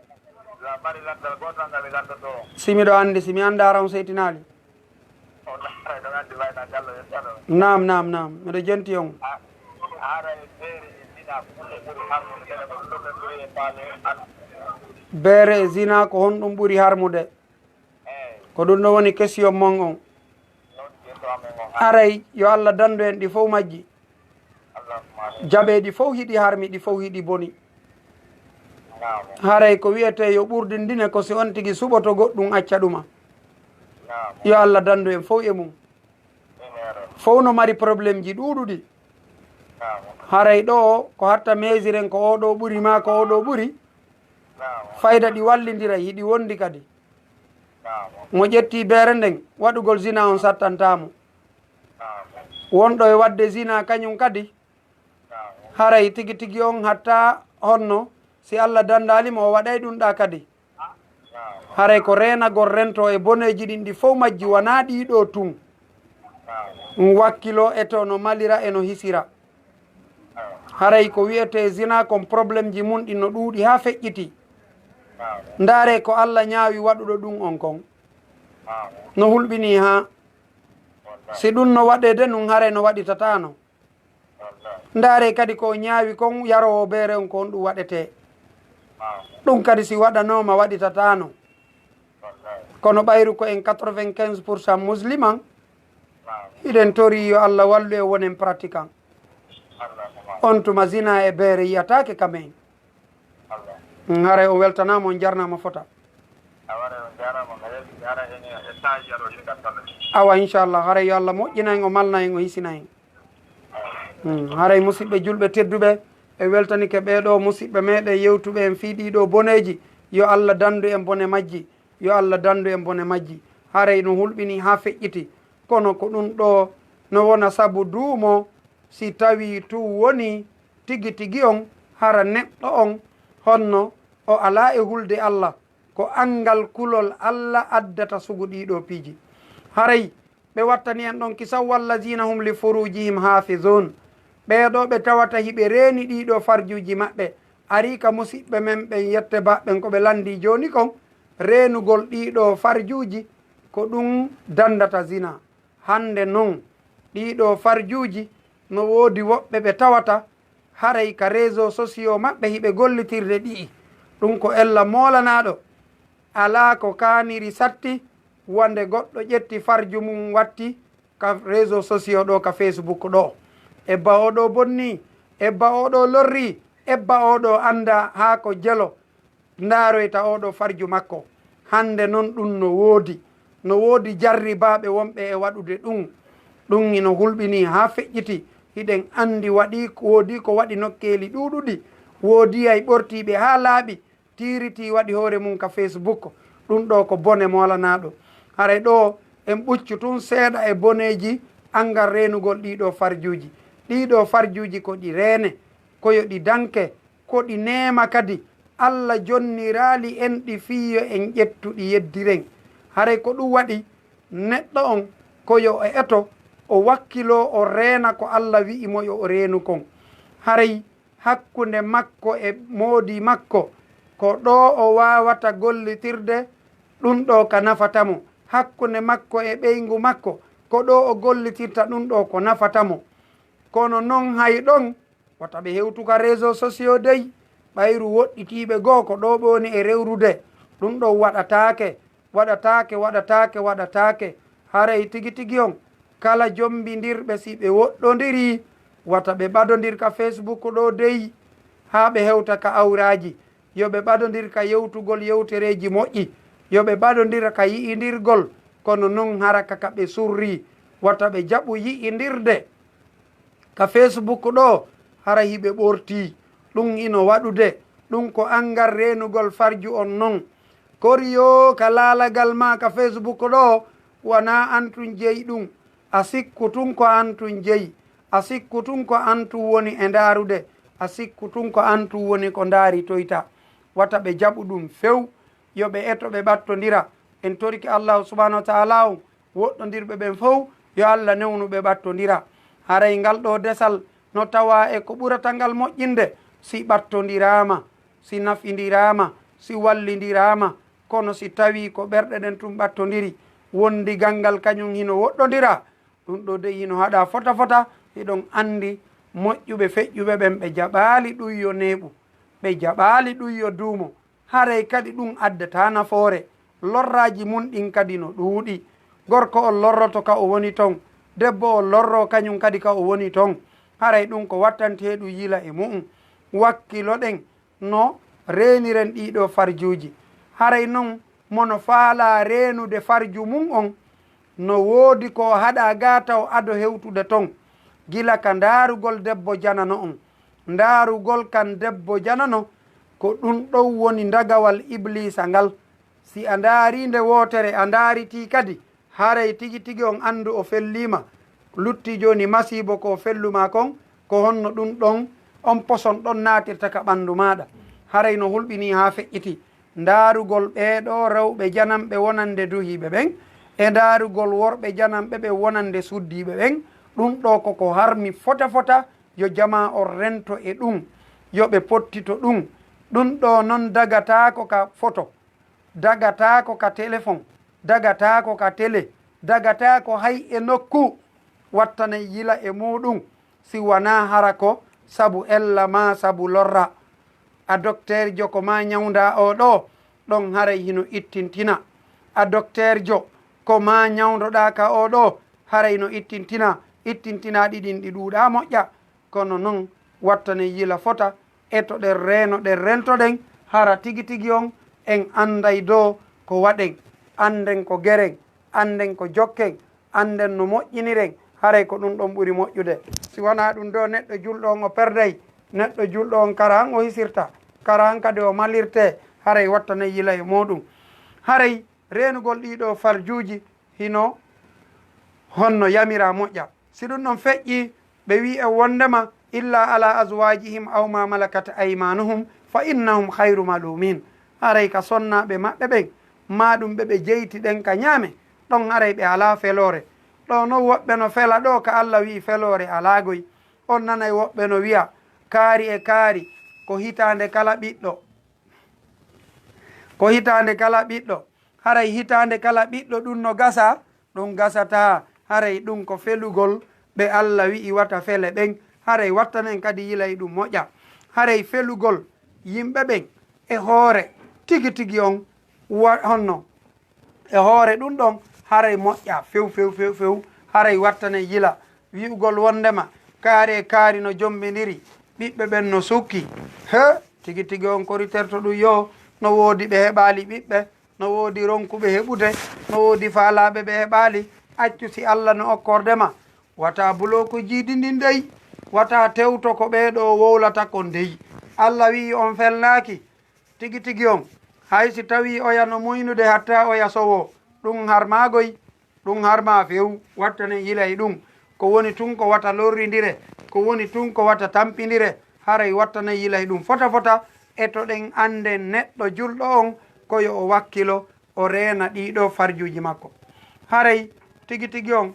Sa mari lanndal gootal ngal mi lanndoto on. Si miɗo anndi, si mi anndaara on seytinaali. On hara ɗon anndi wayna Jallo weltano. Naam, naam, naam. Miɗo jenti on. A, hara e beere e zina, ko honɗum ɓuri harmude, ko honɗum ɓuri e faale Alla? Beere e zina, ko honɗum ɓuri harmude? Eey. Ko ɗum ɗo woni question mon on. Noon question amen on. Haray yo Alla dandu en ɗi fow majji. Allahumma amin. Jaɓee ɗi fow hiɗi harmi, ɗi fow hiɗi boni. Naam. Haray ko wi'etee yo ɓurdindine ko si on tigi suɓoto goɗɗum acca ɗuma. Naam. Yo Alla dandu en fow e mum. Amin. Fow no mari problème ji ɗuuɗuɗi. Naam. Haray ɗoo ko hatta meesiren ko oo ɗoo ɓuri maa ko oo ɗoo ɓuri. Naam. Fayda ɗi wallindiray, hiɗi wondi kadi. Naam. Mo ƴetti beere nden, waɗugol zina on sattantaa mo. Naam. Wonɗo e waɗde zina kañum kadi, naam, haray tigi tigi on hatta honno, si Alla dandaali mo, o waɗay ɗum ɗaa kadi. Naam. Haray ko reenagol rentoo e boneeji ɗin, ɗi fow majji wanaa ɗii ɗoo tun. Naam. Ɗum wakkiloo e to no malira e no hisira. Haray ko wi'etee zina kon, problème ji mun ɗin no ɗuuɗi haa feƴƴiti. Ndaaree ko Alla ñaawi waɗuɗo ɗum on kon. No hulɓinii haa si ɗum no waɗeede nun, haray no waɗitataano. Ndaaree kadi ko o ñaawi kon, yaroowo beere on, ko on ɗum waɗetee. Ɗum kadi si waɗanooma, waɗitataano. Kono ɓayru ko en quatre-vingt-quinze pour cent musliman, hiɗen torii yo Alla wallu en, wonen pratiquant. On tuma zina e beere yi'ataake ka men. Mm, haray on weltanaama, on jarnaama fota. Awa, inchallah, haray yo Alla moƴƴina en, o malna en, o hisina en. Hmm, haray musidɓe julɓe tedduɓe, en weltanike ɓee ɗoo musidɓe meɗen yewtuɓe en fii ɗii ɗoo boneeji. Yo Alla dandu en bone majji, yo Alla dandu en bone majji. Haray no hulɓinii haa feƴƴiti, kono ko ɗum ɗoo no wona sabu duumo, si tawii tun wonii tigi tigi on, hara neɗɗo on honno o alaa e hulde Alla. Ko anngal kulol Alla addata sugu ɗii ɗoo piiji. Haray ɓe wattani en ɗon kisan, "Wallazina hum li furujihim hafizun." Ɓee ɗoo ɓe tawata hiɓe reeni ɗii ɗoo farjuuji maɓɓe. Arii ka musiɓɓe men ɓen yette baɓɓen ko ɓe lanndii jooni kon, reenugol ɗii ɗoo farjuuji ko ɗum danndata zina. Hannde non, ɗii ɗoo farjuuji, no woodi woɓɓe ɓe tawata haray ka réseaux sociaux maɓɓe hiɓe gollitirde ɗi'i. Ɗum ko ella moolanaaɗo. Alaa ko kaaniri satti, wonde goɗɗo ƴetti farju mum watti ka réseaux sociaux ɗoo, ka Facebook ɗoo. Ebba oo ɗoo bonnii, ebba oo ɗoo lorrii. Ebba oo ɗoo anndaa haa ko jelo ndaaroyta oo ɗoo farju makko. Hannde non ɗun no woodi. No woodi jarribaaɓe wonɓe e waɗude ɗun. Ɗun hino hulɓinii haa feƴƴiti. Hiɗen anndi waɗi, woodii ko waɗi nokkeeli ɗuuɗuɗi. Woodii ay ɓortiiɓe haa laaɓi, tiiritii waɗi hoore mun ka Facebook. Ɗun ɗoo ko bone moolanaaɗo. Haray ɗoo en ɓuccu tun seeɗa e boneeji anngal reenugol ɗii ɗoo farjuuji. Ɗii ɗoo farjuuji ko ɗi reene, ko yo ɗi danke, ko ɗi neema kadi. Alla jonniraali en ɗi fii yo en ƴettu ɗi yeddiren. Haray ko ɗun waɗi neɗɗo on ko yo o eto, o wakkiloo, o reena ko Alla wi'i mo yo o reenu kon. Haray hakkunde makko e moodi makko, ko ɗoo o waawata gollitirde ɗun ɗoo ka nafata mo. Hakkunde makko e ɓeyngu makko, ko ɗoo o gollitirta ɗun ɗoo ko nafata mo. Kono non hay ɗon, wota ɓe hewtu ka réseaux sociaux dey, ɓayru woɗɗitiiɓe goo ko ɗoo ɓe woni e rewrude. Ɗun ɗon waɗataake, waɗataake, waɗataake, waɗataake. Haray tigi tigi on, kala jombindirɓe si ɓe woɗɗondirii, wata ɓe ɓadondir ka Facebook ɗoo dey, haa ɓe hewta ka awraaji. Yo ɓe ɓadondir ka yewtugol yewtereeji moƴƴi. Yo ɓe ɓadondir ka yi'indirgol, kono non hara ka ka ɓe surrii. Wata ɓe jaɓu yi'indirde ka Facebook ɗoo, hara hiɓe ɓortii. Ɗun hino waɗude. Ɗun ko anngal reenugol farju on non. Kori yoo ka laalagal maa ka Facebook ɗoo, wanaa an tun jeyi ɗun. A sikku tun ko an tun jeyi. A sikku tun ko an tun woni e ndaarude. A sikku tun ko an tun woni ko ndaaritoyta. Wata ɓe jaɓu ɗun few. Yo ɓe eto ɓe ɓattondira. En torike Allaahu subhaanahu wa ta'aalaa on, woɗɗondirɓe ɓen fow, yo Alla newnu ɓe ɓattondira. Haray ngal ɗoo desal no tawaa e ko ɓurata ngal moƴƴinde, si ɓattondiraama, si nafindiraama, si wallindiraama. Kono si tawii ko ɓerɗe ɗen tun ɓattondiri, wondigal ngal kañun hino woɗɗondira, ɗun ɗoo dey hino haɗaa fota fota. Hiɗon anndi moƴƴuɓe feƴƴuɓe ɓen, ɓe jaɓaali ɗun yo neeɓu, ɓe jaɓaali ɗun yo duumo. Haray kadi ɗun addataa nafoore. Lorraaji mun ɗin kadi no ɗuuɗi. Gorko on lorroto ka o woni ton, debbo on lorroo kañun kadi ka o woni ton. Haray ɗun ko wattantee ɗun yila e mu'un. Wakkiloɗen no reeniren ɗii ɗoo farjuuji. Haray non mo no faalaa reenude farju mun on, no woodi ko o haɗaa gaa taw ado hewtude ton, gila ka ndaarugol debbo janano on. Ndaarugol kan debbo janano, ko ɗun ɗon woni ndagawal Ibliisa ngal. Si a ndaarii nde wootere, a ndaaritii kadi, haray tigi tigi on anndu o fellii ma. Luttii jooni masiibo ko o fellu maa kon, ko honno ɗun ɗon, on poson ɗon naatirta ka ɓanndu maaɗa. Haray no hulɓinii haa feƴƴiti. Ndaarugol ɓee ɗoo rewɓe jananɓe wonande duhiiɓe ɓen, e ndaarugol worɓe jananɓe ɓen wonande suddiiɓe ɓen, ɗun ɗoo ko ko harmi fota fota, yo jamaa on rento e ɗun, yo ɓe pottito ɗun. Ɗun ɗoo non dagataako ka foto, dagataako ka telefon, dagataako ka tele, dagataako hay e nokku. Wattanee yila e muuɗun, si wanaa hara ko sabu ella maa sabu lorra. A dokteerjo, ko maa ñawndaa oo ɗoo, ɗon haray hino ittintina. A dokteerjo, ko maa ñawndoɗaa ka oo ɗoo, haray no ittintina. Ittintinaaɗi ɗin ɗi ɗuuɗaa moƴƴa. Kono non, wattanee yila fota, etoɗen, reenoɗen, rentoɗen, hara tigi tigi on en annday doo ko waɗen, annden ko geren, annden ko jokken, annden no moƴƴiniren, haray ko ɗun ɗon ɓuri moƴƴude. Si wanaa ɗun doo, neɗɗo julɗo on o perday, neɗɗo julɗo on kara han o hisirta, kara han kadi o malirtee, haray wattanee yila e muuɗun. Haray reenugol ɗii ɗoo farjuuji hino honno yamiraa moƴƴa. Si ɗun ɗon feƴƴii, ɓe wi'i en wonndema, "Illa ala azwajihim aw ma malakat aymanuhum fa innahum khayru malumin." Haray ka sonnaaɓe maɓɓe ɓen, maa ɗun ɓe ɓe jeyti ɗen ka ñaame, ɗon haray ɓe alaa feloore. Ɗoo non woɓɓe no fela ɗoo ka Alla wi'i feloore alaa goy. On nanay woɓɓe no wi'a, kaari e kaari, ko hitaande kala ɓiɗɗo. Ko hitaande kala ɓiɗɗo. Haray hitaande kala ɓiɗɗo ɗun no gasa, ɗun gasataa. Haray ɗun ko felugol ɓe Alla wi'i wata fele ɓen. Haray wattanee kadi yila e ɗun moƴƴa. Haray felugol yimɓe ɓen e hoore tigi tigi on wa-, honno? E hoore ɗun ɗon, haray moƴƴaa few, few, few, few. Haray wattanee yila. Wi'ugol wonndema kaari e kaari no jommbindiri, ɓiɓɓe ɓen no sukki. He, tigi tigi on koriterto ɗum yo, no woodi ɓe heɓaali ɓiɓɓe, no woodi ronkuɓe heɓude, no woodi faalaaɓe ɓe heɓaali. Accu si Alla no okkorde ma. Wata buloo ko jiidi ndin dey, wata tewto ko ɓee ɗoo wowlata kon dey. Alla wi'i on felnaaki. Tigi tigi on, hay si tawii oya no muynude hatta oya sowoo, ɗum harmaagoy, ɗum harmaa few, wattanen yila e ɗum. Ko woni tun ko wata lorrindire, ko woni tun ko wata tampindire, haray wattanen yila e ɗum fota fota. E to ɗen annden neɗɗo julɗo on, ko yo o wakkilo, o reena ɗii ɗoo farjuuji makko. Haray tigi tigi on,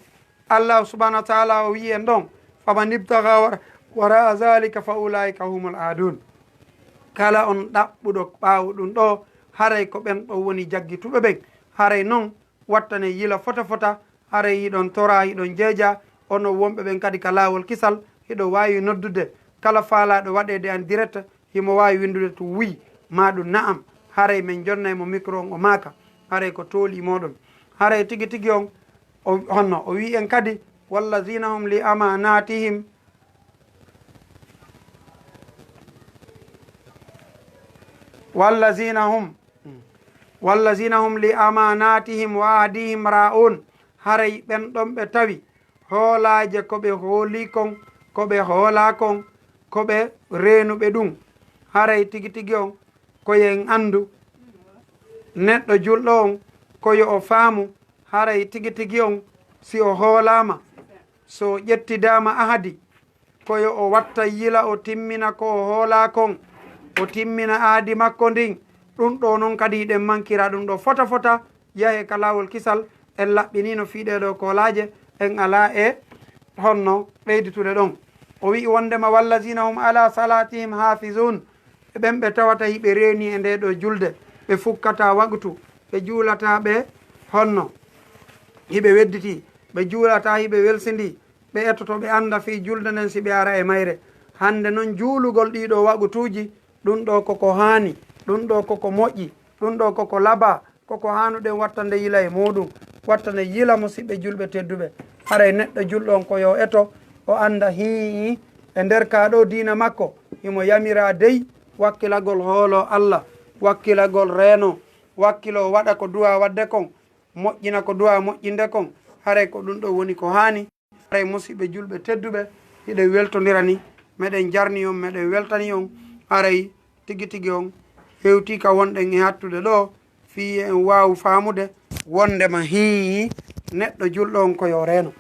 Allahu subhanahu wa taala o wi'i en ɗon, "Faman ibtaga wara-, waraa zalika fa ulaika humul aadun." Kala on ɗaɓɓuɗo ɓaawo ɗum ɗoo, haray ko ɓen ɗon woni jaggituɓe ɓen. Haray non, wattane yila fota fota, haray hiɗon toraa, hiɗon jeejaa, onon wonɓe ɓen kadi ka laawol kisal, hiɗo waawi noddude kala faalaaɗo waɗeede en direct, himo waawi winndude to wuy, maa ɗum na'am. Haray men jonnay mo micro on, o maaka. Haray ko tooli mooɗon. Haray tigi tigi on, o, honno, o wi'i en kadi, "Wallazina hum li amanatihim, wallazina hum, wallazina hum li amanatihim wa ahdihim ra'un." Haray ɓen ɗon ɓe tawi hoolaaje ko ɓe hoolii kon, ko ɓe hoolaa kon, ko ɓe reenuɓe ɗum. Haray tigi tigi on, ko yo en anndu, neɗɗo julɗo on, ko yo o faamu, haray tigi tigi on, si o hoolaama, so o ƴettidaama ahadi, ko yo o watta yila, o timmina ko o hoolaa kon, o timmina ahadi makko ndin. Ɗum ɗoo non kadi hiɗen mankira ɗum ɗoo fota fota, yahee ka laawol kisal, en laɓɓiniino fii ɗee ɗoo koolaaje, en alaa e honno ɓeyditude ɗon. O wi'i wonndema, "Wallazina hum ala salatihim hafizun." E ɓen ɓe tawata hiɓe reeni e ndee ɗoo julde, ɓe fukkataa waqtu, ɓe juulataa ɓe honno hiɓe wedditii, ɓe juulataa hiɓe welsindii, ɓe etoto ɓe annda fii julde nden si ɓe ara e mayre. Hannde non juulugol ɗii ɗoo waqtuuji, ɗum ɗoo koko haani, ɗum ɗoo koko moƴƴi, ɗum ɗoo koko labaa, koko haanuɗen wattande yila e muuɗum, wattande yila musiɓɓe julɓe tedduɓe. Haray neɗɗo julɗo on ko yo eto, o annda hii e nder kaa ɗoo diina makko, himo yamiraa dey wakkilagol hooloo Alla, wakkilagol reenoo, wakkiloo waɗa ko duwaa waɗde kon, moƴƴina ko duwaa moƴƴinde kon. Haray ko ɗum ɗoo woni ko haani. Haray musiɓɓe julɓe tedduɓe, hiɗen weltondira ni, meɗen jarni on, meɗen weltani on. Haray tigi tigi on hewtii ka wonɗen e hattude ɗoo, fii en waawu faamude wonndema hii neɗɗo julɗo on ko yo reeno.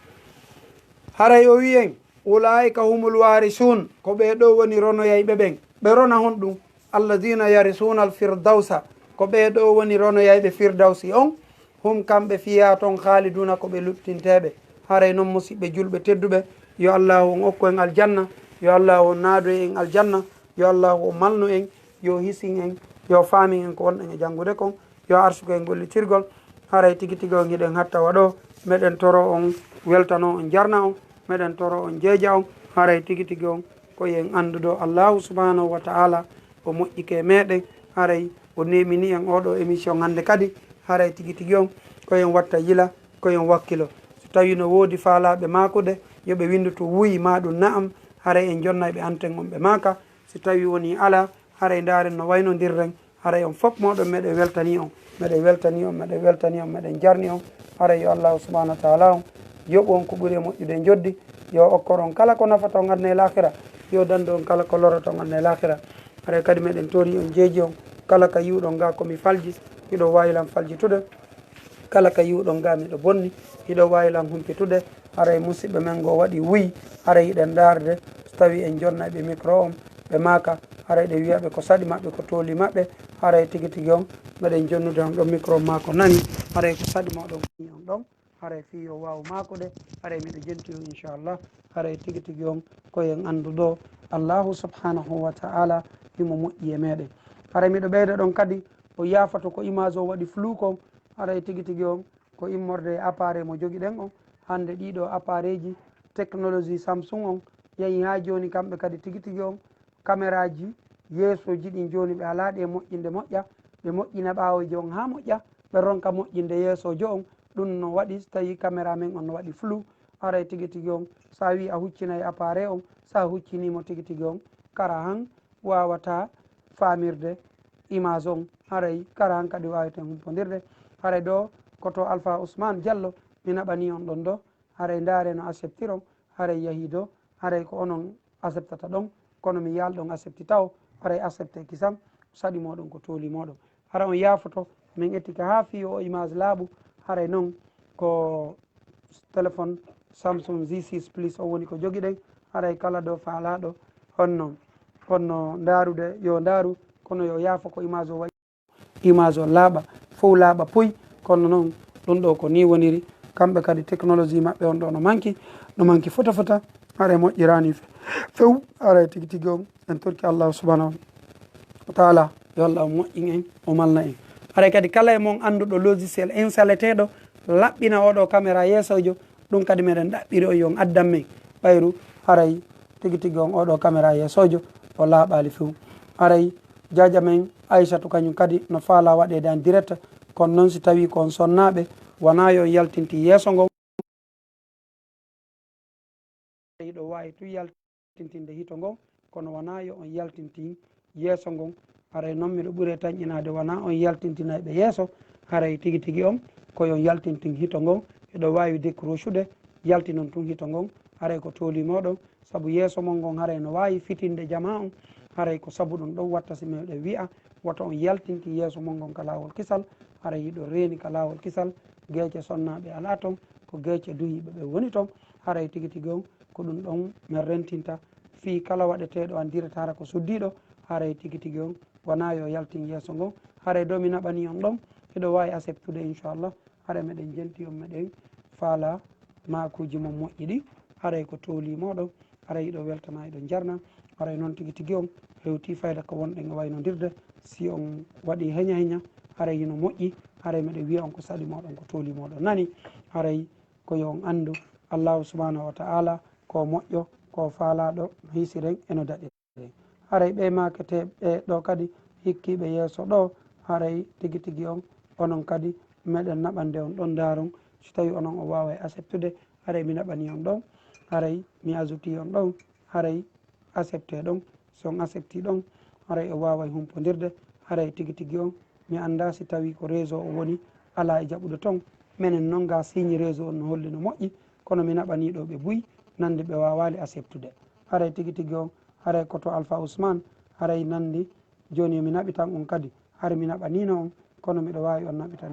Haray o wi'i en, "Ulaa'ika humul waarisuun," ko ɓee ɗoo woni ronoyayɓe ɓen. Ɓe rona honɗum? "Allazina yarisuuna al firdawsa," ko ɓee ɗoo woni ronoyayɓe firdawsi on. "Hum, kamɓe, fiihaa ton, khaaliduuna, ko ɓe luɓtinteeɓe." Haray non, musiɓɓe julɓe tedduɓe, yo Allaahu on okku en aljanna, yo Allaahu on naadu en aljanna, yo Allaahu on malnu en, yo hisin en, yo faamin en ko wonɗen e janngude kon, yo arsuku en gollitirgol. Haray tigi tigi on hiɗen hatta waɗoo, meɗen toroo on weltanoo on, jarna on, meɗen toroo on jeeja on. Haray tigi tigi on ko yo en anndudo Allaahu subhaanahu wa ta'aalaa o moƴƴike e meɗen. Haray o neemini en oo ɗoo émission hannde kadi. Haray tigi tigi on ko yo en watta yila, ko yo en wakkilo. So tawii no woodi faalaaɓe maakude, yo ɓe winndu to wuy maa ɗum na'am. Haray en jonnay ɓe anten on ɓe maaka. Si tawii wonii alaa, haray ndaaren no waynondirren. Haray on fof mooɗon meɗen weltanii on, meɗen weltanii on, meɗen weltanii on, meɗen jarni on. Haray yo Allaahu subhaanahu wa ta'aalaa on yoɓu on ko ɓuri e moƴƴude e njoddi. Yo okkor on kala ko nafata on aduna e laakira. Yo danndu on kala ko lorata on aduna e laakira. Haray kadi meɗen torii on, jeeji on, kala ka yi'uɗon gaa ko mi falji, hiɗo waawi lan faljitude. Kala ka yi'uɗon gaa miɗo bonni, hiɗo waawi lan humpitude. Haray musiɓɓe men goo waɗi wuy, haray hiɗen ndaarde, so tawii en jonnay ɓe micro on, ɓe maaka, haray ɗe wi'a ɓe ko saɗi maɓɓe, ko tooli maɓɓe. Haray tigi tigi on, meɗen jonnude on ɗon micro maa ko nani, haray ko saɗi ma oɗon on ɗon, haray fii yo waaw maakude, haray miɗo jenti on, inchallah. Haray tigi tigi on, ko en anndudo Allaahu subhaanahu wa ta'aalaa himo moƴƴi e meɗen. Haray miɗo ɓeyda ɗon kadi, o yaafoto ko image o waɗi flou kon, haray tigi tigi on, ko immorde e appareil mo jogiɗen on. Hannde ɗii ɗoo appareilji technologie Samsung on yahi haa jooni, kamɓe kadi tigi tigi on, kameraaji yeesooji ɗin jooni ɓe alaa ɗi e moƴƴinde moƴƴa, ɓe moƴƴina ɓaawoojo on haa moƴƴa, ɓe ronka moƴƴinde yeesoojo on. Ɗum no waɗi so tawii kameraa men on no waɗi flou, haray tigi tigi on, so a wii a huccinay appareil on, so a huccinii mo tigi tigi on, kara han waawataa faamirde image on, haray kara han kadi waaweten humpondirde. Haray ɗoo ko to Alpha Ousmane Diallo, mi naɓanii on ɗon ɗoo, haray ndaaree no acceptiron, haray yahii ɗoo, haray ko onon acceptata ɗon, kono mi yaalɗon accepti tawo, haray accepte kisan, saɗi mooɗon ko tooli mooɗon. Hara on yaafoto, min ettike haa fii oo image laaɓu, haray non ko téléphone Samsung J six Plus o woni ko jogiɗen, haray kala ɗo faalaaɗo honno, honno ndaarude, yo ndaaru, kono yo yaafo ko image o wa'i, image o laaɓa, fow laaɓa puy, kono non ɗum ɗoo ko nii woniri, kamɓe kadi technologie maɓɓe on ɗoo no manki, no manki fota fota, haray moƴƴiraani fe-, few, haray tigi tigi on, en torki Allahu subhanahu wa taala, yo Allah o moƴƴin en, o malna en. Haray kadi kala e mon annduɗo logiciel instaleteeɗo, laɓɓina oo ɗoo caméra yeesoojo, ɗum kadi meɗen ɗaɓɓiri on yo on addan men. Ɓayru haray tigi tigi on oo ɗoo caméra yeesoojo, o laaɓaali few. Haray jaaja men Aysatu kañum kadi no faalaa waɗeede en direct, kono non si tawii ko on sonnaaɓe, wanaa yo on yaltintin yeeso ngon. Hiɗo waawi tun yaltintinde hito ngon, kono wanaa yo on yaltintin yeeso ngon. Haray non miɗo ɓuri e tanƴinaade, wanaa on yaltintinayɓe yeeso, haray tigi tigi on ko yo on yaltintin hito ngon. Hiɗo waawi décrochude, yaltinon tun hito ngon, haray ko tooli mooɗon, sabu yeeso mon ngon haray no waawi fitinde jamaa on, haray ko sabu ɗun ɗon watta si meɗen wi'a, woto on yaltintin yeeso mon ngon ka laawol kisal, haray hiɗo reeni ka laawol kisal, geece sonnaaɓe alaa ton, ko geece duhiiɓe ɓen woni ton, haray tigi tigi on ko ɗun ɗon men rentinta fii kala waɗeteeɗo an direct hara ko suddiiɗo, haray tigi tigi on wanaa yo yaltin yeeso ngon, haray ɗoo mi naɓanii on ɗon, hiɗo waawi acceptude inchallah, haray meɗen jenti on, meɗen faalaa maakuuji mon moƴƴi ɗin, haray ko tooli mooɗon, haray hiɗo weltana, hiɗo jarna, haray non tigi tigi on hewtii fayda ko wonɗen e waynondirde, si on waɗii heña heña, haray hino moƴƴi, haray meɗen wi'a on ko saɗi mooɗon, ko tooli mooɗon nani, haray ko yo on anndu Allahu subhanahu wa ta'ala ko moƴƴo, ko faalaaɗo, no hisiren e no daɗiren. Haray ɓee maaketeeɓe ɗoo kadi hikkiiɓe yeeso ɗoo, haray tigi tigi on, onon kadi meɗen naɓande on ɗon ndaaron. Si tawii onon on waaway acceptude, haray mi naɓanii on ɗon, haray mi ajoutii on ɗon, haray acceptee ɗon. Si on acceptii ɗon, haray on waaway humpondirde, haray tigi tigi on, mi anndaa si tawii ko réseau o woni alaa e jaɓude ton. Menen non ga signe réseau on no holli no moƴƴi, kono mi naɓanii ɗoo ɓe buy, nanndi ɓe waawaali acceptude. Haray tigi tigi on, haray ko to Alpha Ousmane, haray nanndi jooni yo mi naɓitan on kadi. Haray mi naɓaniino on, kono miɗo waawi on naɓitan.